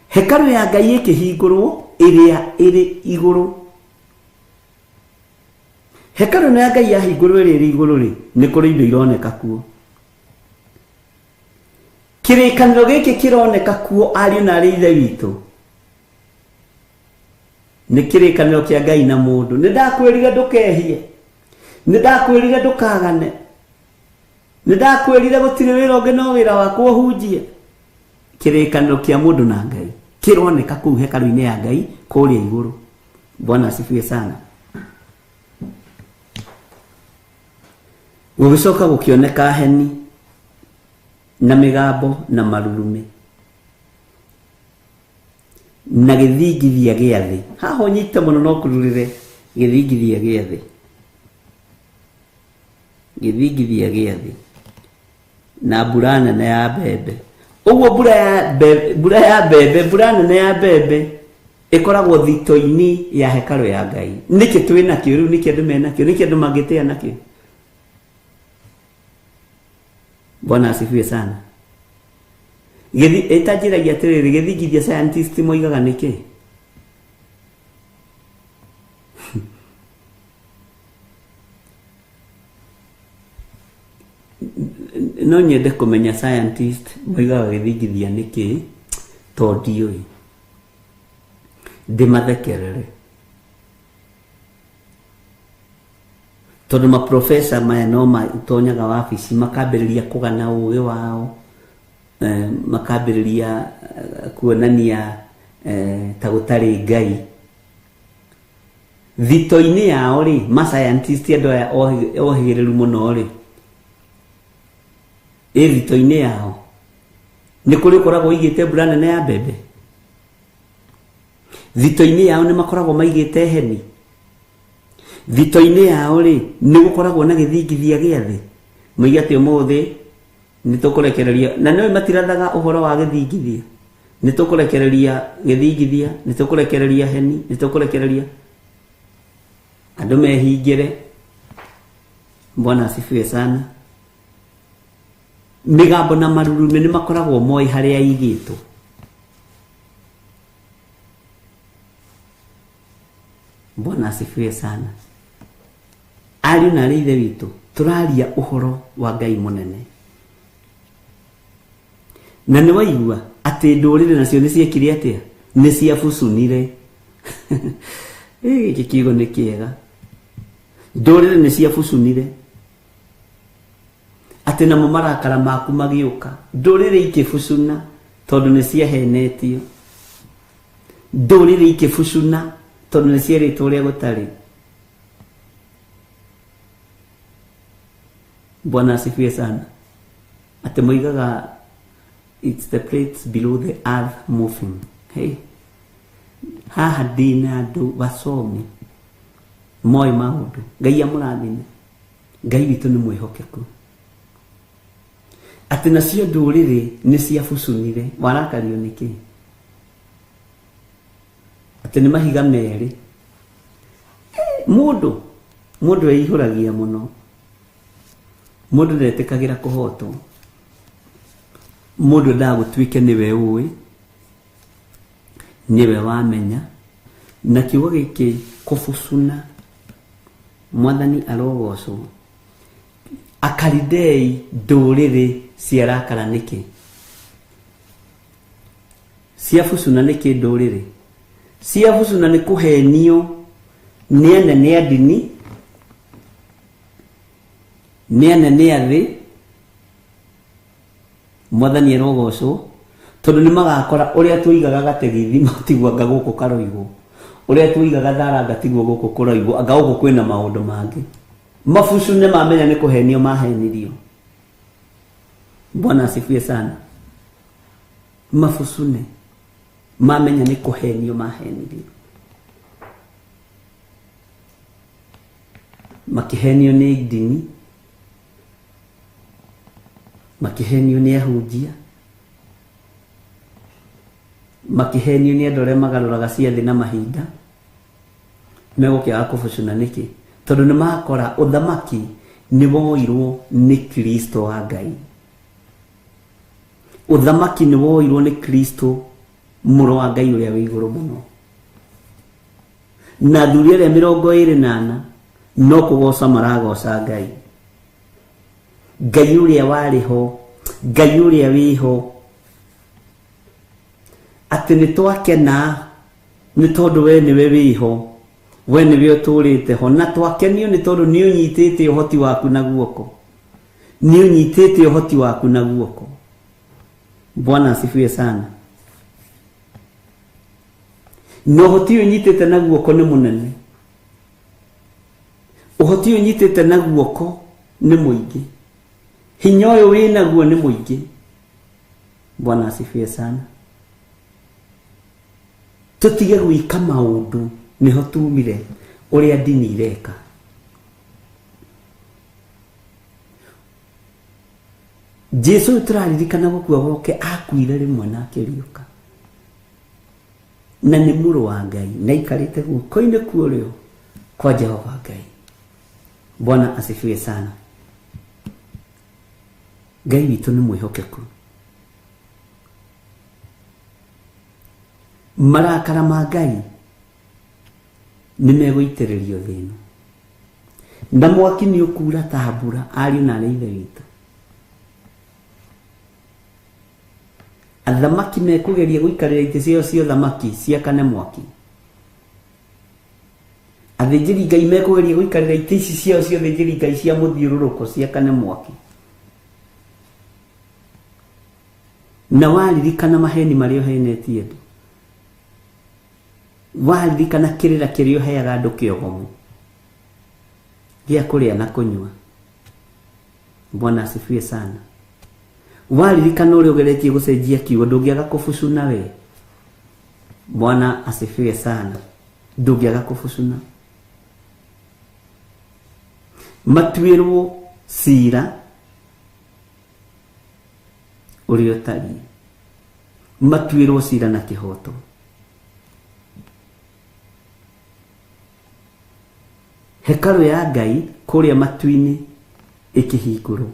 Hekarũ ya Ngai ĩkĩhingũrwo ĩrĩa ĩrĩ igũrũ. Hekarũ ĩno ya Ngai yahingũrwo ĩrĩa ĩrĩ igũrũ rĩ, nĩ kũrĩ indo ironeka kuo. Kĩrĩkanĩro gĩkĩ kĩroneka kuo, ariũ na arĩ ithe witũ, nĩ kĩrĩkanĩro kĩa Ngai na mũndũ. Nĩ ndakwĩrire ndũkehie, nĩ ndakwĩrire ndũkagane, nĩ ndakwĩrire gũtirĩ wĩra ũngĩ no wĩra wakwa ũhunjie. Kĩrĩkanĩro kĩa mũndũ na Ngai kĩroneka kũu hekarũ-inĩ ya Ngai kũrĩa igũrũ. Bwana asifiwe sana. Gũgĩcoka gũkĩoneka heni na mĩgambo na marurumĩ na gĩthingithia gĩa thĩ. Haha ũnyite mũno no kũrurĩre gĩthingithia gĩa thĩ, gĩthingithia gĩa thĩ na mbura nene ya mbembe. Ũguo mbura ya mbembe, mbura ya mbembe, mbura nene ya mbembe Ĩkoragwo thito-inĩ ya hekarũ ya Ngai. Nĩkĩ twĩ nakĩo rĩu? Nĩkĩ andũ menakĩo? Nĩkĩ andũ mangĩtĩa nakĩo? Bwana asifiwe sana. Gĩthi ĩtanjĩragia atĩrĩrĩ, gĩthingithia scientist moigaga nĩkĩ? No nyende kũmenya scientist moigaga gĩthingithia nĩkĩ, tondũ ndiũĩ. Ndĩmathekerere. Tondũ maprofesa maya no matonyaga wabici makambĩrĩria kũgana ũgĩ wao, makambĩrĩria kuonania ta gũtarĩ Ngai. Thito-inĩ yao rĩ, ma scientist andũ aya ohĩgĩrĩru mũno rĩ, ĩ thito-inĩ yao nĩ kũrĩ ũkoragwo ũigĩte mbura nene ya mbembe. Thito-inĩ yao nĩ makoragwo maigĩte heni. Thito-inĩ yao rĩ, nĩ gũkoragwo na gĩthingithia gĩa thĩ. Moige atĩ ũmũthĩ nĩ tũkũrekereria, na nĩũĩ matirathaga ũhoro wa gĩthingithia. Nĩ tũkũrekereria gĩthingithia, nĩ tũkũrekereria heni, nĩ tũkũrekereria andũ mehingĩre. Bwana asifiwe sana. Mĩgambo na marurumĩ nĩ makoragwo moĩ harĩa igĩtwo. Bwana asifiwe sana. Ariũ na arĩ ithe witũ, tũraria ũhoro wa Ngai mũnene. Na nĩ waigua atĩ ndũrĩrĩ nacio nĩ ciekire atĩa? Nĩ ciabucunire. Gĩkĩ kiugo nĩ kĩega. Ndũrĩrĩ nĩ ciabucunire. Atĩ namo marakara maku magĩũka. Ndũrĩrĩ ikĩbucuna tondũ nĩ ciahenetio. Ndũrĩrĩ ikĩbucuna tondũ nĩ cierĩtwo ũrĩa gũtarĩ. Bwana asifiwe sana. Atĩ moigaga it's the plates below the earth moving. Hey. Haha ndĩna andũ wasomi moĩ maũndũ. Ngai amũrathime. Ngai witũ nĩ mwĩhokeku. Atĩ nacio ndũrĩrĩ nĩ ciabucunire. Warakario nĩkĩ? Atĩ nĩ mahiga merĩ. Mũndũ mũndũ eihũragia mũno. Mũndũ ndetĩkagĩra kũhotwo. Mũndũ endaga gũtuĩke nĩwe ũĩ, nĩwe wamenya. Na kiugo gĩkĩ kũbucuna, Mwathani arogocwo. Akalidei ndũrĩrĩ ciarakara nĩkĩ? Ciabucuna nĩkĩ ndũrĩrĩ? Ciabucuna nĩ kũhenio nĩ anene a ndini, nĩ anene a thĩ. Mwathani arogocwo, tondũ nĩ magakora ũrĩa tũigaga gategithi tiguo anga gũkũ karoigwo, ũrĩa tũigaga tharanga tiguo gũkũ kũroigwo, anga gũkũ kwĩna maũndũ mangĩ. Mabucune mamenya nĩ kũhenio mahenirio. Bwana asifiwe sana. Mabucune mamenya nĩ kũhenio mahenirio. Makĩhenio nĩ ndini, makĩhenio nĩ ahunjia, makĩhenio nĩ andũ arĩa magarũraga ciathĩ na mahinda. Megũkĩaga kũbucuna nĩkĩ? Tondũ nĩ makora ũthamaki nĩ woirwo nĩ Kristo wa Ngai. Ũthamaki nĩ woirwo nĩ Kristo mũrũ wa Ngai ũrĩa wĩ igũrũ mũno. Na athuri arĩa mĩrongo ĩrĩ na ana no kũgoca maragoca Ngai. Ngai ũrĩa warĩ ho, Ngai ũrĩa wĩho, atĩ nĩ twakena nĩ tondũ we nĩwe wĩho, we nĩwe ũtũrĩte ho, na twakenio nĩ tondũ nĩ ũnyitĩte ũhoti waku na guoko. Nĩ ũnyitĩte ũhoti waku na guoko. Bwana asifiwe sana. Na ũhoti ũyũ ũnyitĩte na guoko nĩ mũnene. Ũhoti ũyũ ũnyitĩte na guoko nĩ mũingĩ. Hinya ũyũ wĩ naguo nĩ mũingĩ. Bwana asifiwe sana. Tũtige gwĩka maũndũ nĩho tumire ũrĩa ndini ireka. Jesu ũyũ tũraririkana gũkua gwake akuire rĩmwe na akĩriũka. Na nĩ mũrũ wa Ngai na aikarĩte guoko-inĩ kwa ũrĩo kwa Jehova Ngai. Bwana asifiwe sana. Ngai witũ nĩ mwĩhokeku. Marakara ma Ngai nĩ megũitĩrĩrio thĩ ĩno, na mwaki nĩ ũkura ta mbura, ariũ na arĩ ithe witũ. Athamaki mekũgeria gũikarĩra itĩ ciao cia ũthamaki ciakane mwaki. Athĩnjĩri Ngai mekũgeria gũikarĩra itĩ ici ciao cia ũthĩnjĩri Ngai cia mũthiũrũrũko ciakane mwaki. Na waririkana maheni marĩa ũhenetie andũ, waririkana kĩrĩra kĩrĩa ũheaga andũ kĩogomu gĩa kũrĩa na kũnyua. Bwana asifiwe sana. Waririkana ũrĩa ũgeretie gũcenjia kiugo, ndũngĩaga kũbucuna we. Bwana asifiwe sana. Ndũngĩaga kũbucuna. Matuĩrwo cira ũrĩa ũtariĩ, matuĩrwo cira na kĩhoto. Hekarũ ya Ngai kũrĩa matu-inĩ ĩkĩhingũrwo,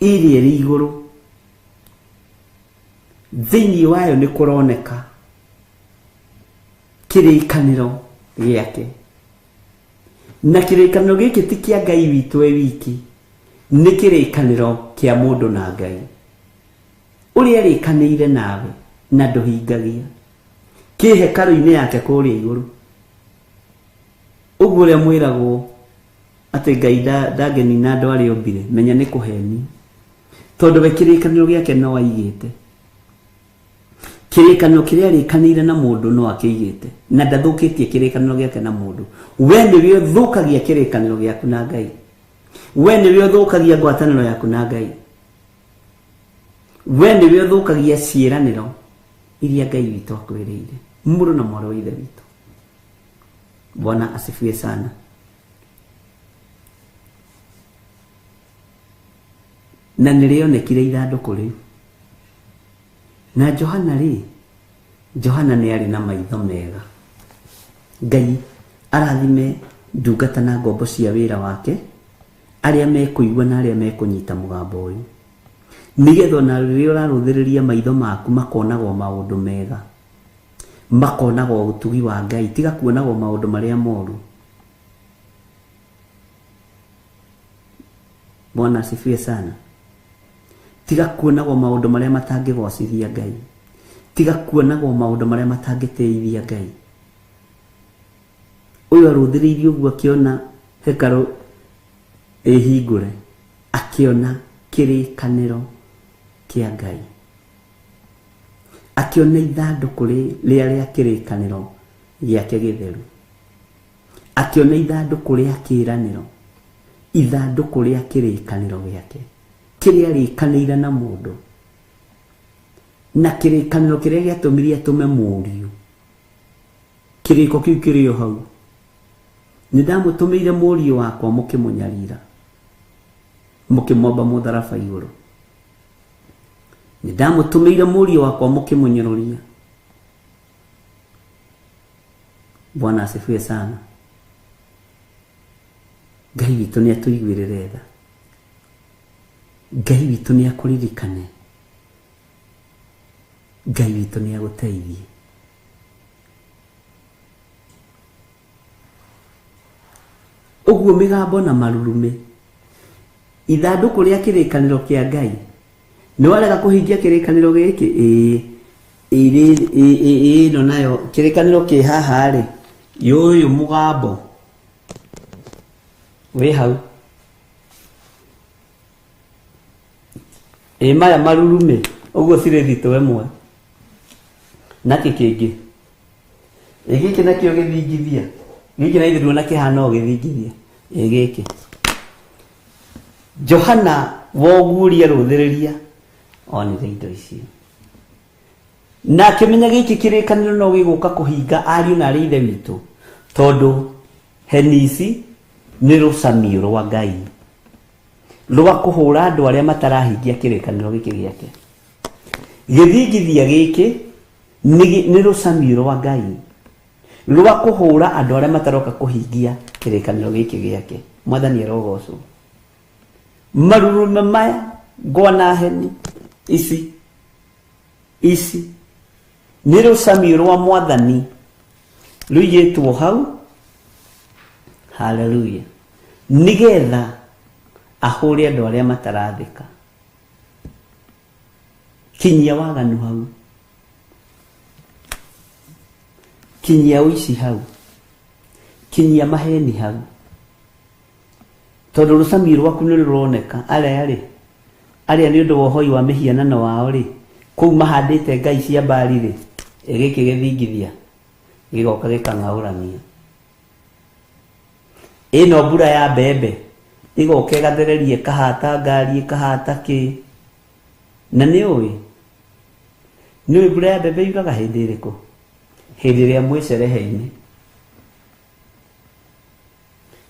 ĩrĩa ĩrĩ igũrũ, thĩinĩ wayo nĩ kũroneka kĩrĩkanĩro gĩake. Na kĩrĩkanĩro gĩkĩ ti kĩa Ngai witũ e wiki, nĩ kĩrĩkanĩro kĩa mũndũ na Ngai. Ũrĩa arĩkanĩire nawe na ndũhingagia, kĩ hekarũ-inĩ yake kũrĩa igũrũ. Ũguo ũrĩa mwĩragwo atĩ Ngai ndangĩnina andũ arĩa ombire, menya nĩ kũhenio, tondũ we kĩrĩkanĩro gĩake no aigĩte. Kĩrĩkanĩro kĩrĩa arĩkanĩire na mũndũ no akĩigĩte, na ndathũkĩtie kĩrĩkanĩro gĩake na mũndũ. We nĩwe ũthũkagia kĩrĩkanĩro gĩaku na Ngai. We nĩwe ũthũkagia ngwatanĩro yaku na Ngai. We nĩwe ũthũkagia ciĩranĩro iria Ngai witũ akwĩrĩire, mũrũ na mwarĩ wa ithe witũ. Bwana asifiwe sana. Na nĩrĩonekire ithandũkũ rĩu. Na Johana rĩ, Johana nĩ arĩ na maitho mega. Ngai arathime ndungata na ngombo cia wĩra wake, arĩa mekũigua na arĩa mekũnyita mũgambo ũyũ, nĩgetha ona rĩrĩa ũrarũthĩrĩria maitho maku makonagwo maũndũ mega, makonagwo ũtugi wa Ngai, tiga kuonagwo maũndũ marĩa moru. Bwana asifiwe sana. Tiga kuonagwo maũndũ marĩa matangĩgocithia Ngai, tiga kuonagwo maũndũ marĩa matangĩtĩithia Ngai. Ũyũ arũthĩrĩirie ũguo akĩona hekarũ ĩhingũre, akĩona kĩrĩkanĩro kĩa Ngai, akĩona ithandũkũ rĩrĩa rĩa kĩrĩkanĩro gĩake gĩtheru, akĩona ithandũkũ rĩa kĩĩranĩro, ithandũkũ rĩa kĩrĩkanĩro gĩake kĩrĩa arĩkanĩire na mũndũ, na kĩrĩkanĩro kĩrĩa gĩatũmire atũme mũriũ. Kĩrĩko kĩu kĩrĩ o hau. Nĩ ndamũtũmĩire mũriũ wakwa mũkĩmũnyarira, mũkĩmwamba mũtharaba igũrũ. Nĩ ndamũtũmĩire mũriũ wakwa mũkĩmũnyũrũria. Bwana asifiwe sana. Ngai witũ nĩ atũiguĩrĩre tha. Ngai witũ nĩ akũririkane. Ngai witũ nĩ agũteithie. Ũguo mĩgambo na marurumĩ, ithandũkũ rĩa kĩrĩkanĩro kĩa Ngai, nĩ warega kũhingia kĩrĩkanĩro gĩkĩ? Ĩĩ, ĩno nayo kĩrĩkanĩro kĩ haha rĩ, yũyũ mũgambo wĩ hau. Ĩ maya marurumĩ, ũguo cirĩ thitũ ĩmwe. Nakĩ kĩngĩ? Ĩ gĩkĩ nakĩo gĩthingithia. Gĩkĩ na ithuĩ nduona kĩhana o gĩthingithia. Ĩ gĩkĩ. Johana woguria rũthĩrĩria onire indo icio. Na akĩmenya gĩkĩ kĩrĩkanĩro no gĩgũka kũhinga ariũ na arĩ ithe witũ, tondũ heni ici nĩ rũcamio rwa Ngai rwa kũhũra andũ arĩa matarahingia kĩrĩkanĩro gĩkĩ gĩake. Gĩthingithia gĩkĩ Nĩ rũcamiũ rwa Ngai rwa kũhũra andũ arĩa mataroka kũhingia kĩrĩkanĩro gĩkĩ gĩake. Mwathani arogocwo. Marurume maya ngwa na heni ici ici nĩ rũcamiũ rwa Mwathani rũigĩtwo hau. Haleluya. Nĩgetha ahũre andũ arĩa matarathĩka. Kinyia waganu hau, kinyia ũici hau, kinyia maheni hau, tondũ rũcamiũ rwaku nĩ rũroneka. Arĩa rĩ, arĩa nĩ ũndũ wa ũhoi wa mĩhianano wao rĩ, kũu mahandĩte ngai cia mbari rĩ, gĩkĩ gĩthingithia gĩgoka gĩkang'aũrania. Ĩno mbura ya mbembe ĩgoka ĩgathereria, ĩkahata ngari, ĩkahata kĩ. Na nĩ ũĩ mbura ya mbembe yuraga hĩndĩ ĩrĩkũ? Hĩndĩ ĩrĩa mwĩ cerehe-inĩ.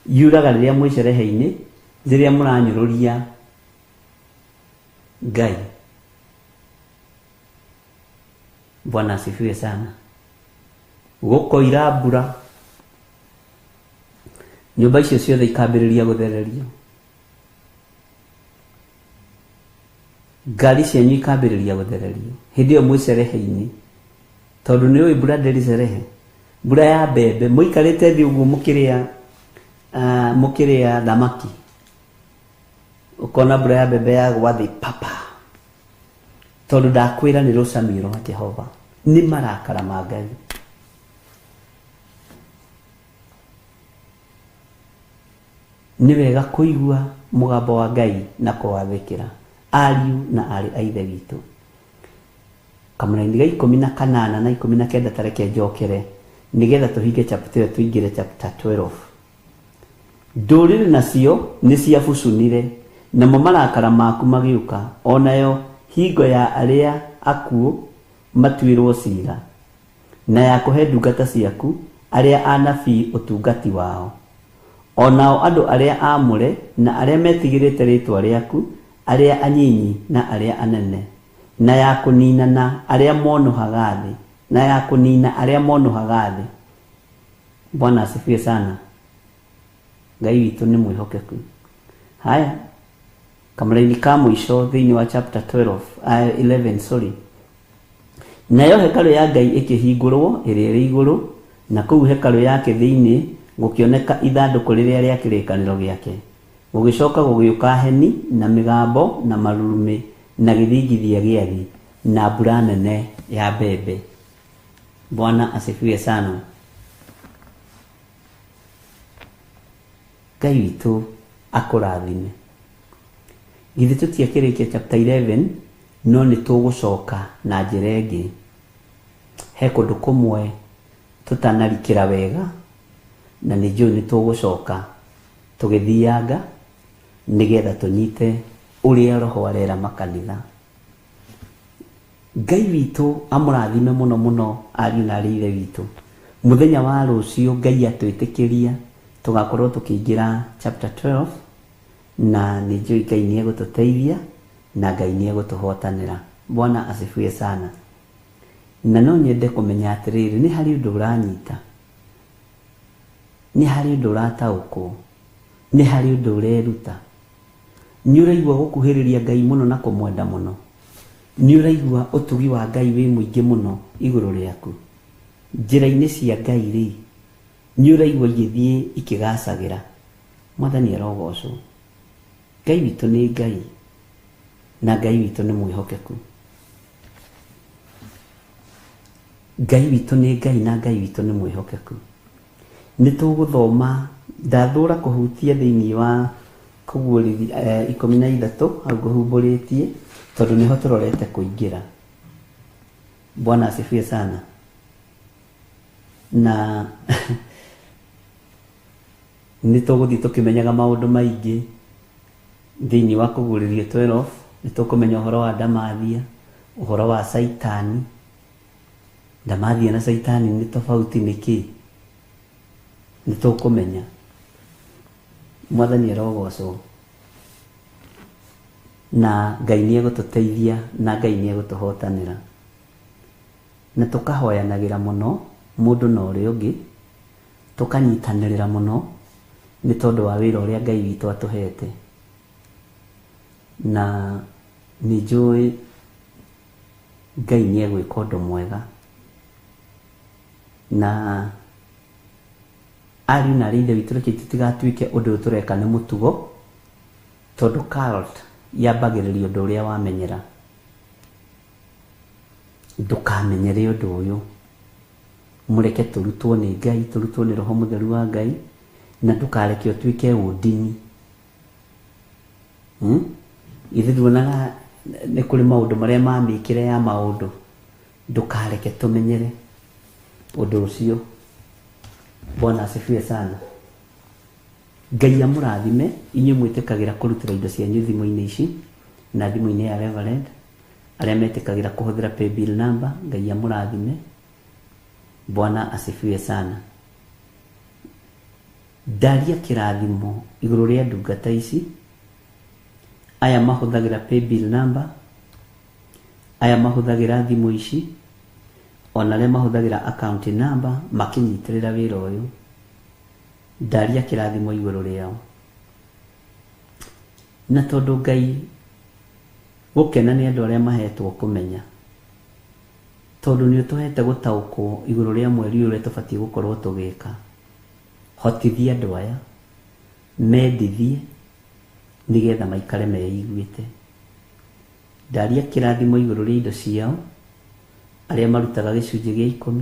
Yuraga rĩrĩa mwĩ cerehe-inĩ, rĩrĩa mũranyũrũria Ngai. Bwana asifiwe sana. Gũkoira mbura, nyũmba icio ciothe ikambĩrĩria gũthererio, ngari cianyu ikambĩrĩria gũthererio hĩndĩ ĩyo mwĩ cerehe-inĩ, tondũ nĩ ũĩ mbura ndĩrĩ cerehe. Mbura ya mbembe mũikarĩte thĩ ũguo mũkĩrĩa thamaki, ũkona mbura ya mbembe yagwa thĩ papa, tondũ ndakwĩra nĩ rũcamiũ rwa Jehova, nĩ marakara ma Ngai. Nĩ wega kũigua mũgambo wa Ngai na kũwathĩkĩra. Ariũ na aarĩ a Ithe witũ, kamũraini ga 18 na 19, tareke njokere nĩgetha tũhinge chapter ĩyo tũingĩre chapter 12. Ndũrĩrĩ nacio nĩ ciabucunire, namo marakara maku magĩũka, onayo hingo ya arĩa akuũ matuĩrwo cira, na ya kũhe ndungata ciaku arĩa anabii ũtungati wao, onao andũ arĩa aamũre na arĩa metigĩrĩte rĩĩtwa rĩaku, arĩa anyinyi na arĩa anene, na ya kũnina na arĩa monũhaga thĩ, na ya kũnina arĩa monũhaga thĩ. Bwana asifiwe sana. Ngai witũ nĩ mwĩhokeku. Haya, kamũraini ka mũico thĩinĩ wa chapter 12, 11 sorry. Nayo hekarũ ya Ngai ĩkĩhingũrwo ĩrĩa ĩrĩ igũrũ, na kũu hekarũ yake thĩinĩ gũkĩoneka ithandũkũ rĩrĩa rĩa kĩrĩkanĩro gĩake. Gũgĩcoka gũgĩũka heni na mĩgambo na marurumĩ na gĩthingithia gĩa thĩ na mbura nene ya mbembe. Bwana asifiwe sana. Ngai witũ akũrathime. Githĩ tũtiakĩrĩkia chapter 11, no nĩ tũgũcoka na njĩra ĩngĩ. He kũndũ kũmwe tũtanarikĩra wega, na nĩ njũĩ nĩ tũgũcoka tũgĩthianga nĩgetha tũnyite ũrĩa Roho arera makanitha. Ngai witũ amũrathime mũno mũno ariũ na aarĩ a Ithe witũ. Mũthenya wa rũciũ Ngai atwĩtĩkĩria tũgakorwo tũkĩingĩra chapter 12, na nĩ njũĩ Ngai nĩ egũtũteithia na Ngai nĩ egũtũhotanĩra. Bwana asifiwe sana. Na no nyende kũmenya atĩrĩrĩ, nĩ harĩ ũndũ ũranyita, nĩ harĩ ũndũ ũrataũkwo, nĩ harĩ ũndũ ũreruta. Nĩ ũraigua gũkuhĩrĩria Ngai mũno na kũmwenda mũno. Nĩ ũraigua ũtugi wa Ngai wĩ mũingĩ mũno igũrũ rĩaku. Njĩra-inĩ cia Ngai rĩ, nĩ ũraigua igĩthiĩ ikĩgacagĩra. Mwathani arogocwo. Ngai witũ nĩ Ngai, na Ngai witũ nĩ mwĩhokeku. Ngai witũ nĩ Ngai na Ngai witũ nĩ mwĩhokeku. Nĩ tũgũthoma, ndathũra kũhutia thĩinĩ wa kũguũrĩria 13 hau ngũhumbũrĩtie, tondũ nĩho tũrorete kũingĩra. Bwana asifiwe sana. Na nĩ tũgũthiĩ tũkĩmenyaga maũndũ maingĩ thĩinĩ wa kũguũrĩrio 12. Nĩ tũkũmenya ũhoro wa Ndamathia, ũhoro wa Saitani. Ndamathia na Saitani nĩ tofauti nĩkĩ? Nĩ tũkũmenya. Mwathani arogocwo. Na Ngai nĩ egũtũteithia na Ngai nĩ egũtũhotanĩra. Na tũkahoyanagĩra mũno mũndũ na ũrĩa ũngĩ, tũkanyitanĩrĩra mũno nĩ tondũ wa wĩra ũrĩa Ngai witũ atũhete. Na nĩ njũĩ Ngai nĩ egwĩka ũndũ mwega. Na ariũ na arĩ ithe witũ, reke tũtigatuĩke ũndũ ũyũ tũreka nĩ mũtugo, tondũ cult yambagĩrĩria ũndũ ũrĩa wamenyera. Ndũkamenyere ũndũ ũyũ, mũreke tũrutwo nĩ Ngai, tũrutwo nĩ Roho Mũtheru wa Ngai, na ndũkareke ũtuĩke ũndini. Ithe nduonaga nĩ kũrĩ maũndũ marĩa ma mĩkĩre ya maũndũ, ndũkareke tũmenyere ũndũ ũcio. Bwana asifiwe sana. Ngai amũrathime inyuĩ mwĩtĩkagĩra kũrutĩra indo cianyu thimũ-inĩ ici na thimũ-inĩ ya Reverend, arĩa metĩkagĩra kũhũthĩra paybill number, Ngai amũrathime. Bwana asifiwe sana. Ndaria kĩrathimo igũrũ rĩa ndungata ici, aya mahũthagĩra paybill number, aya mahũthagĩra thimũ ici, ona arĩa mahũthagĩra account number makĩnyitĩrĩra wĩra ũyũ. Ndaria kĩrathimo igũrũ rĩao. Na tondũ Ngai gũkena nĩ andũ arĩa mahetwo kũmenya, tondũ nĩ ũtũhete gũtaũkwo igũrũ rĩa mweri ũyũ ũrĩa tũbatiĩ gũkorwo tũgĩka, hotithia andũ aya mendithie nĩgetha maikare meiguĩte. Ndaria kĩrathimo igũrũ rĩa indo ciao, arĩa marutaga gĩcunjĩ gĩa 10,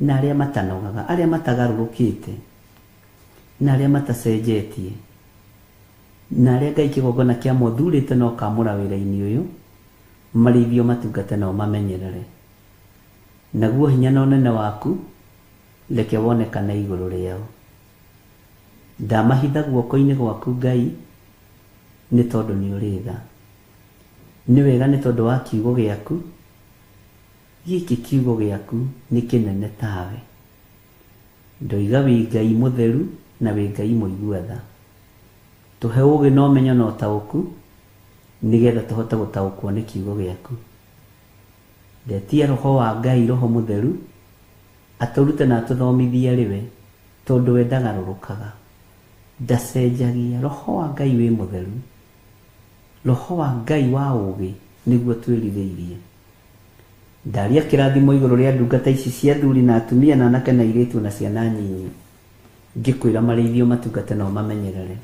na arĩa matanogaga, arĩa matagarũrũkĩte, na arĩa matacenjetie, na arĩa Ngai kĩgongona kĩa mothurĩte na ũkamũra wĩra-inĩ ũyũ, marĩithio matungate nao mamenyerere. Naguo hinya na ũnene waku reke wonekane igũrũ rĩao. Ndamahitha guoko-inĩ gwaku Ngai, nĩ tondũ nĩ ũrĩ tha. Nĩ wega nĩ tondũ wa kiugo gĩaku, gĩkĩ kiugo gĩaku nĩ kĩnene tawe. Ndoiga wĩ Ngai mũtheru na wĩ Ngai mũigua tha. Tũhe ũũgĩ na ũmenyo na ũtaũku, nĩgetha tũhote gũtaũkwo nĩ kiugo gĩaku. Ndetia Roho wa Ngai, Roho Mũtheru, atũrute na atũthomithie arĩ we, tondũ we ndagarũrũkaga, ndacenjagia. Roho wa Ngai wĩ mũtheru, Roho wa Ngai wa ũũgĩ nĩguo twĩrirĩirie. Ndaria kĩrathimo igũrũ rĩa ndungata ici cia athuri na atumia na anake na airĩtu na ciana nyinyi, ngĩkwĩra marĩithio matungate na ũmamenyerere.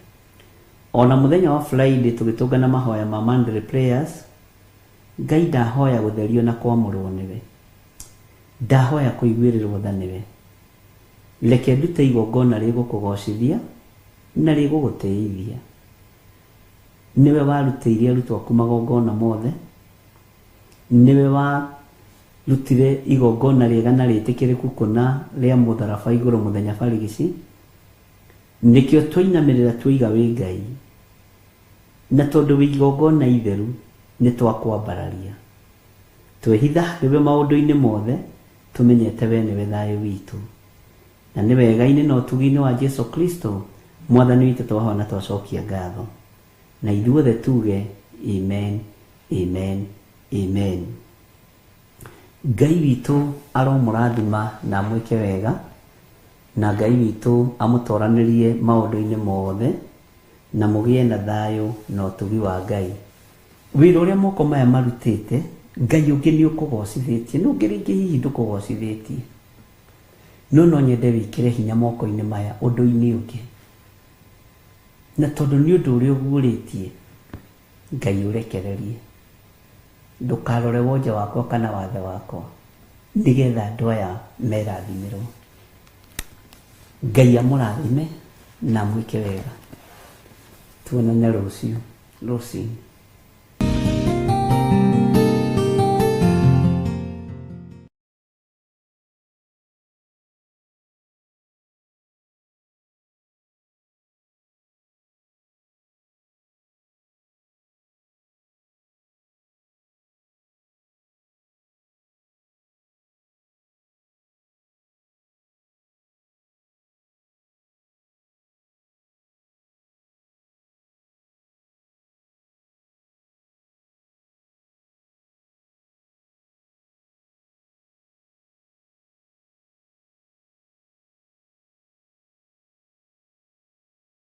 Ona mũthenya wa Friday tũgĩtũngana mahoya ma Monday prayers, Ngai ndahoya gũtherio na kwamũrwo nĩwe, ndahoya kũiguĩrĩrwo tha nĩwe. Reke ndute igongona rĩgũkũgocithia na rĩgũgũtĩithia. Nĩwe warutĩire arutwo aku magongona mothe, nĩwe warutire igongona rĩega na rĩtĩkĩrĩku kũna rĩa mũtharaba igũrũ mũthenya barigici. Nĩkĩo twainamĩrĩra twoiga wĩ Ngai, na tondũ wĩ igongona itheru nĩ twakwambararia. Twehitha harĩwe maũndũ-inĩ mothe, tũmenyete we nĩwe thayũ witũ. Na nĩ wega-inĩ na ũtugi-inĩ wa Jesu Kristo Mwathani witũ twahoya na twacokia ngatho. Na ithuothe tuge amen, amen, amen. Ngai witũ aromũrathima na amwĩke wega, na Ngai witũ amũtoranĩrie maũndũ-inĩ mothe, na mũgĩe na thayũ na ũtugi wa Ngai. Wĩra ũrĩa moko maya marutĩte, Ngai ũngĩ nĩ ũkũgocithĩtie, no ũngĩ rĩngĩ hihi ndũkũgocithĩtie. No no nyende wĩkĩre hinya moko-inĩ maya ũndũ-inĩ ũngĩ. Na tondũ nĩ ũndũ ũrĩa ũguũrĩtie, Ngai ũrekererie. Ndũkarore wonje wakwa kana wathe wakwa, nĩgetha andũ aya merathimĩrwo. Ngai amũrathime na amwĩke wega. Tuonane rũciũ rũcinĩ.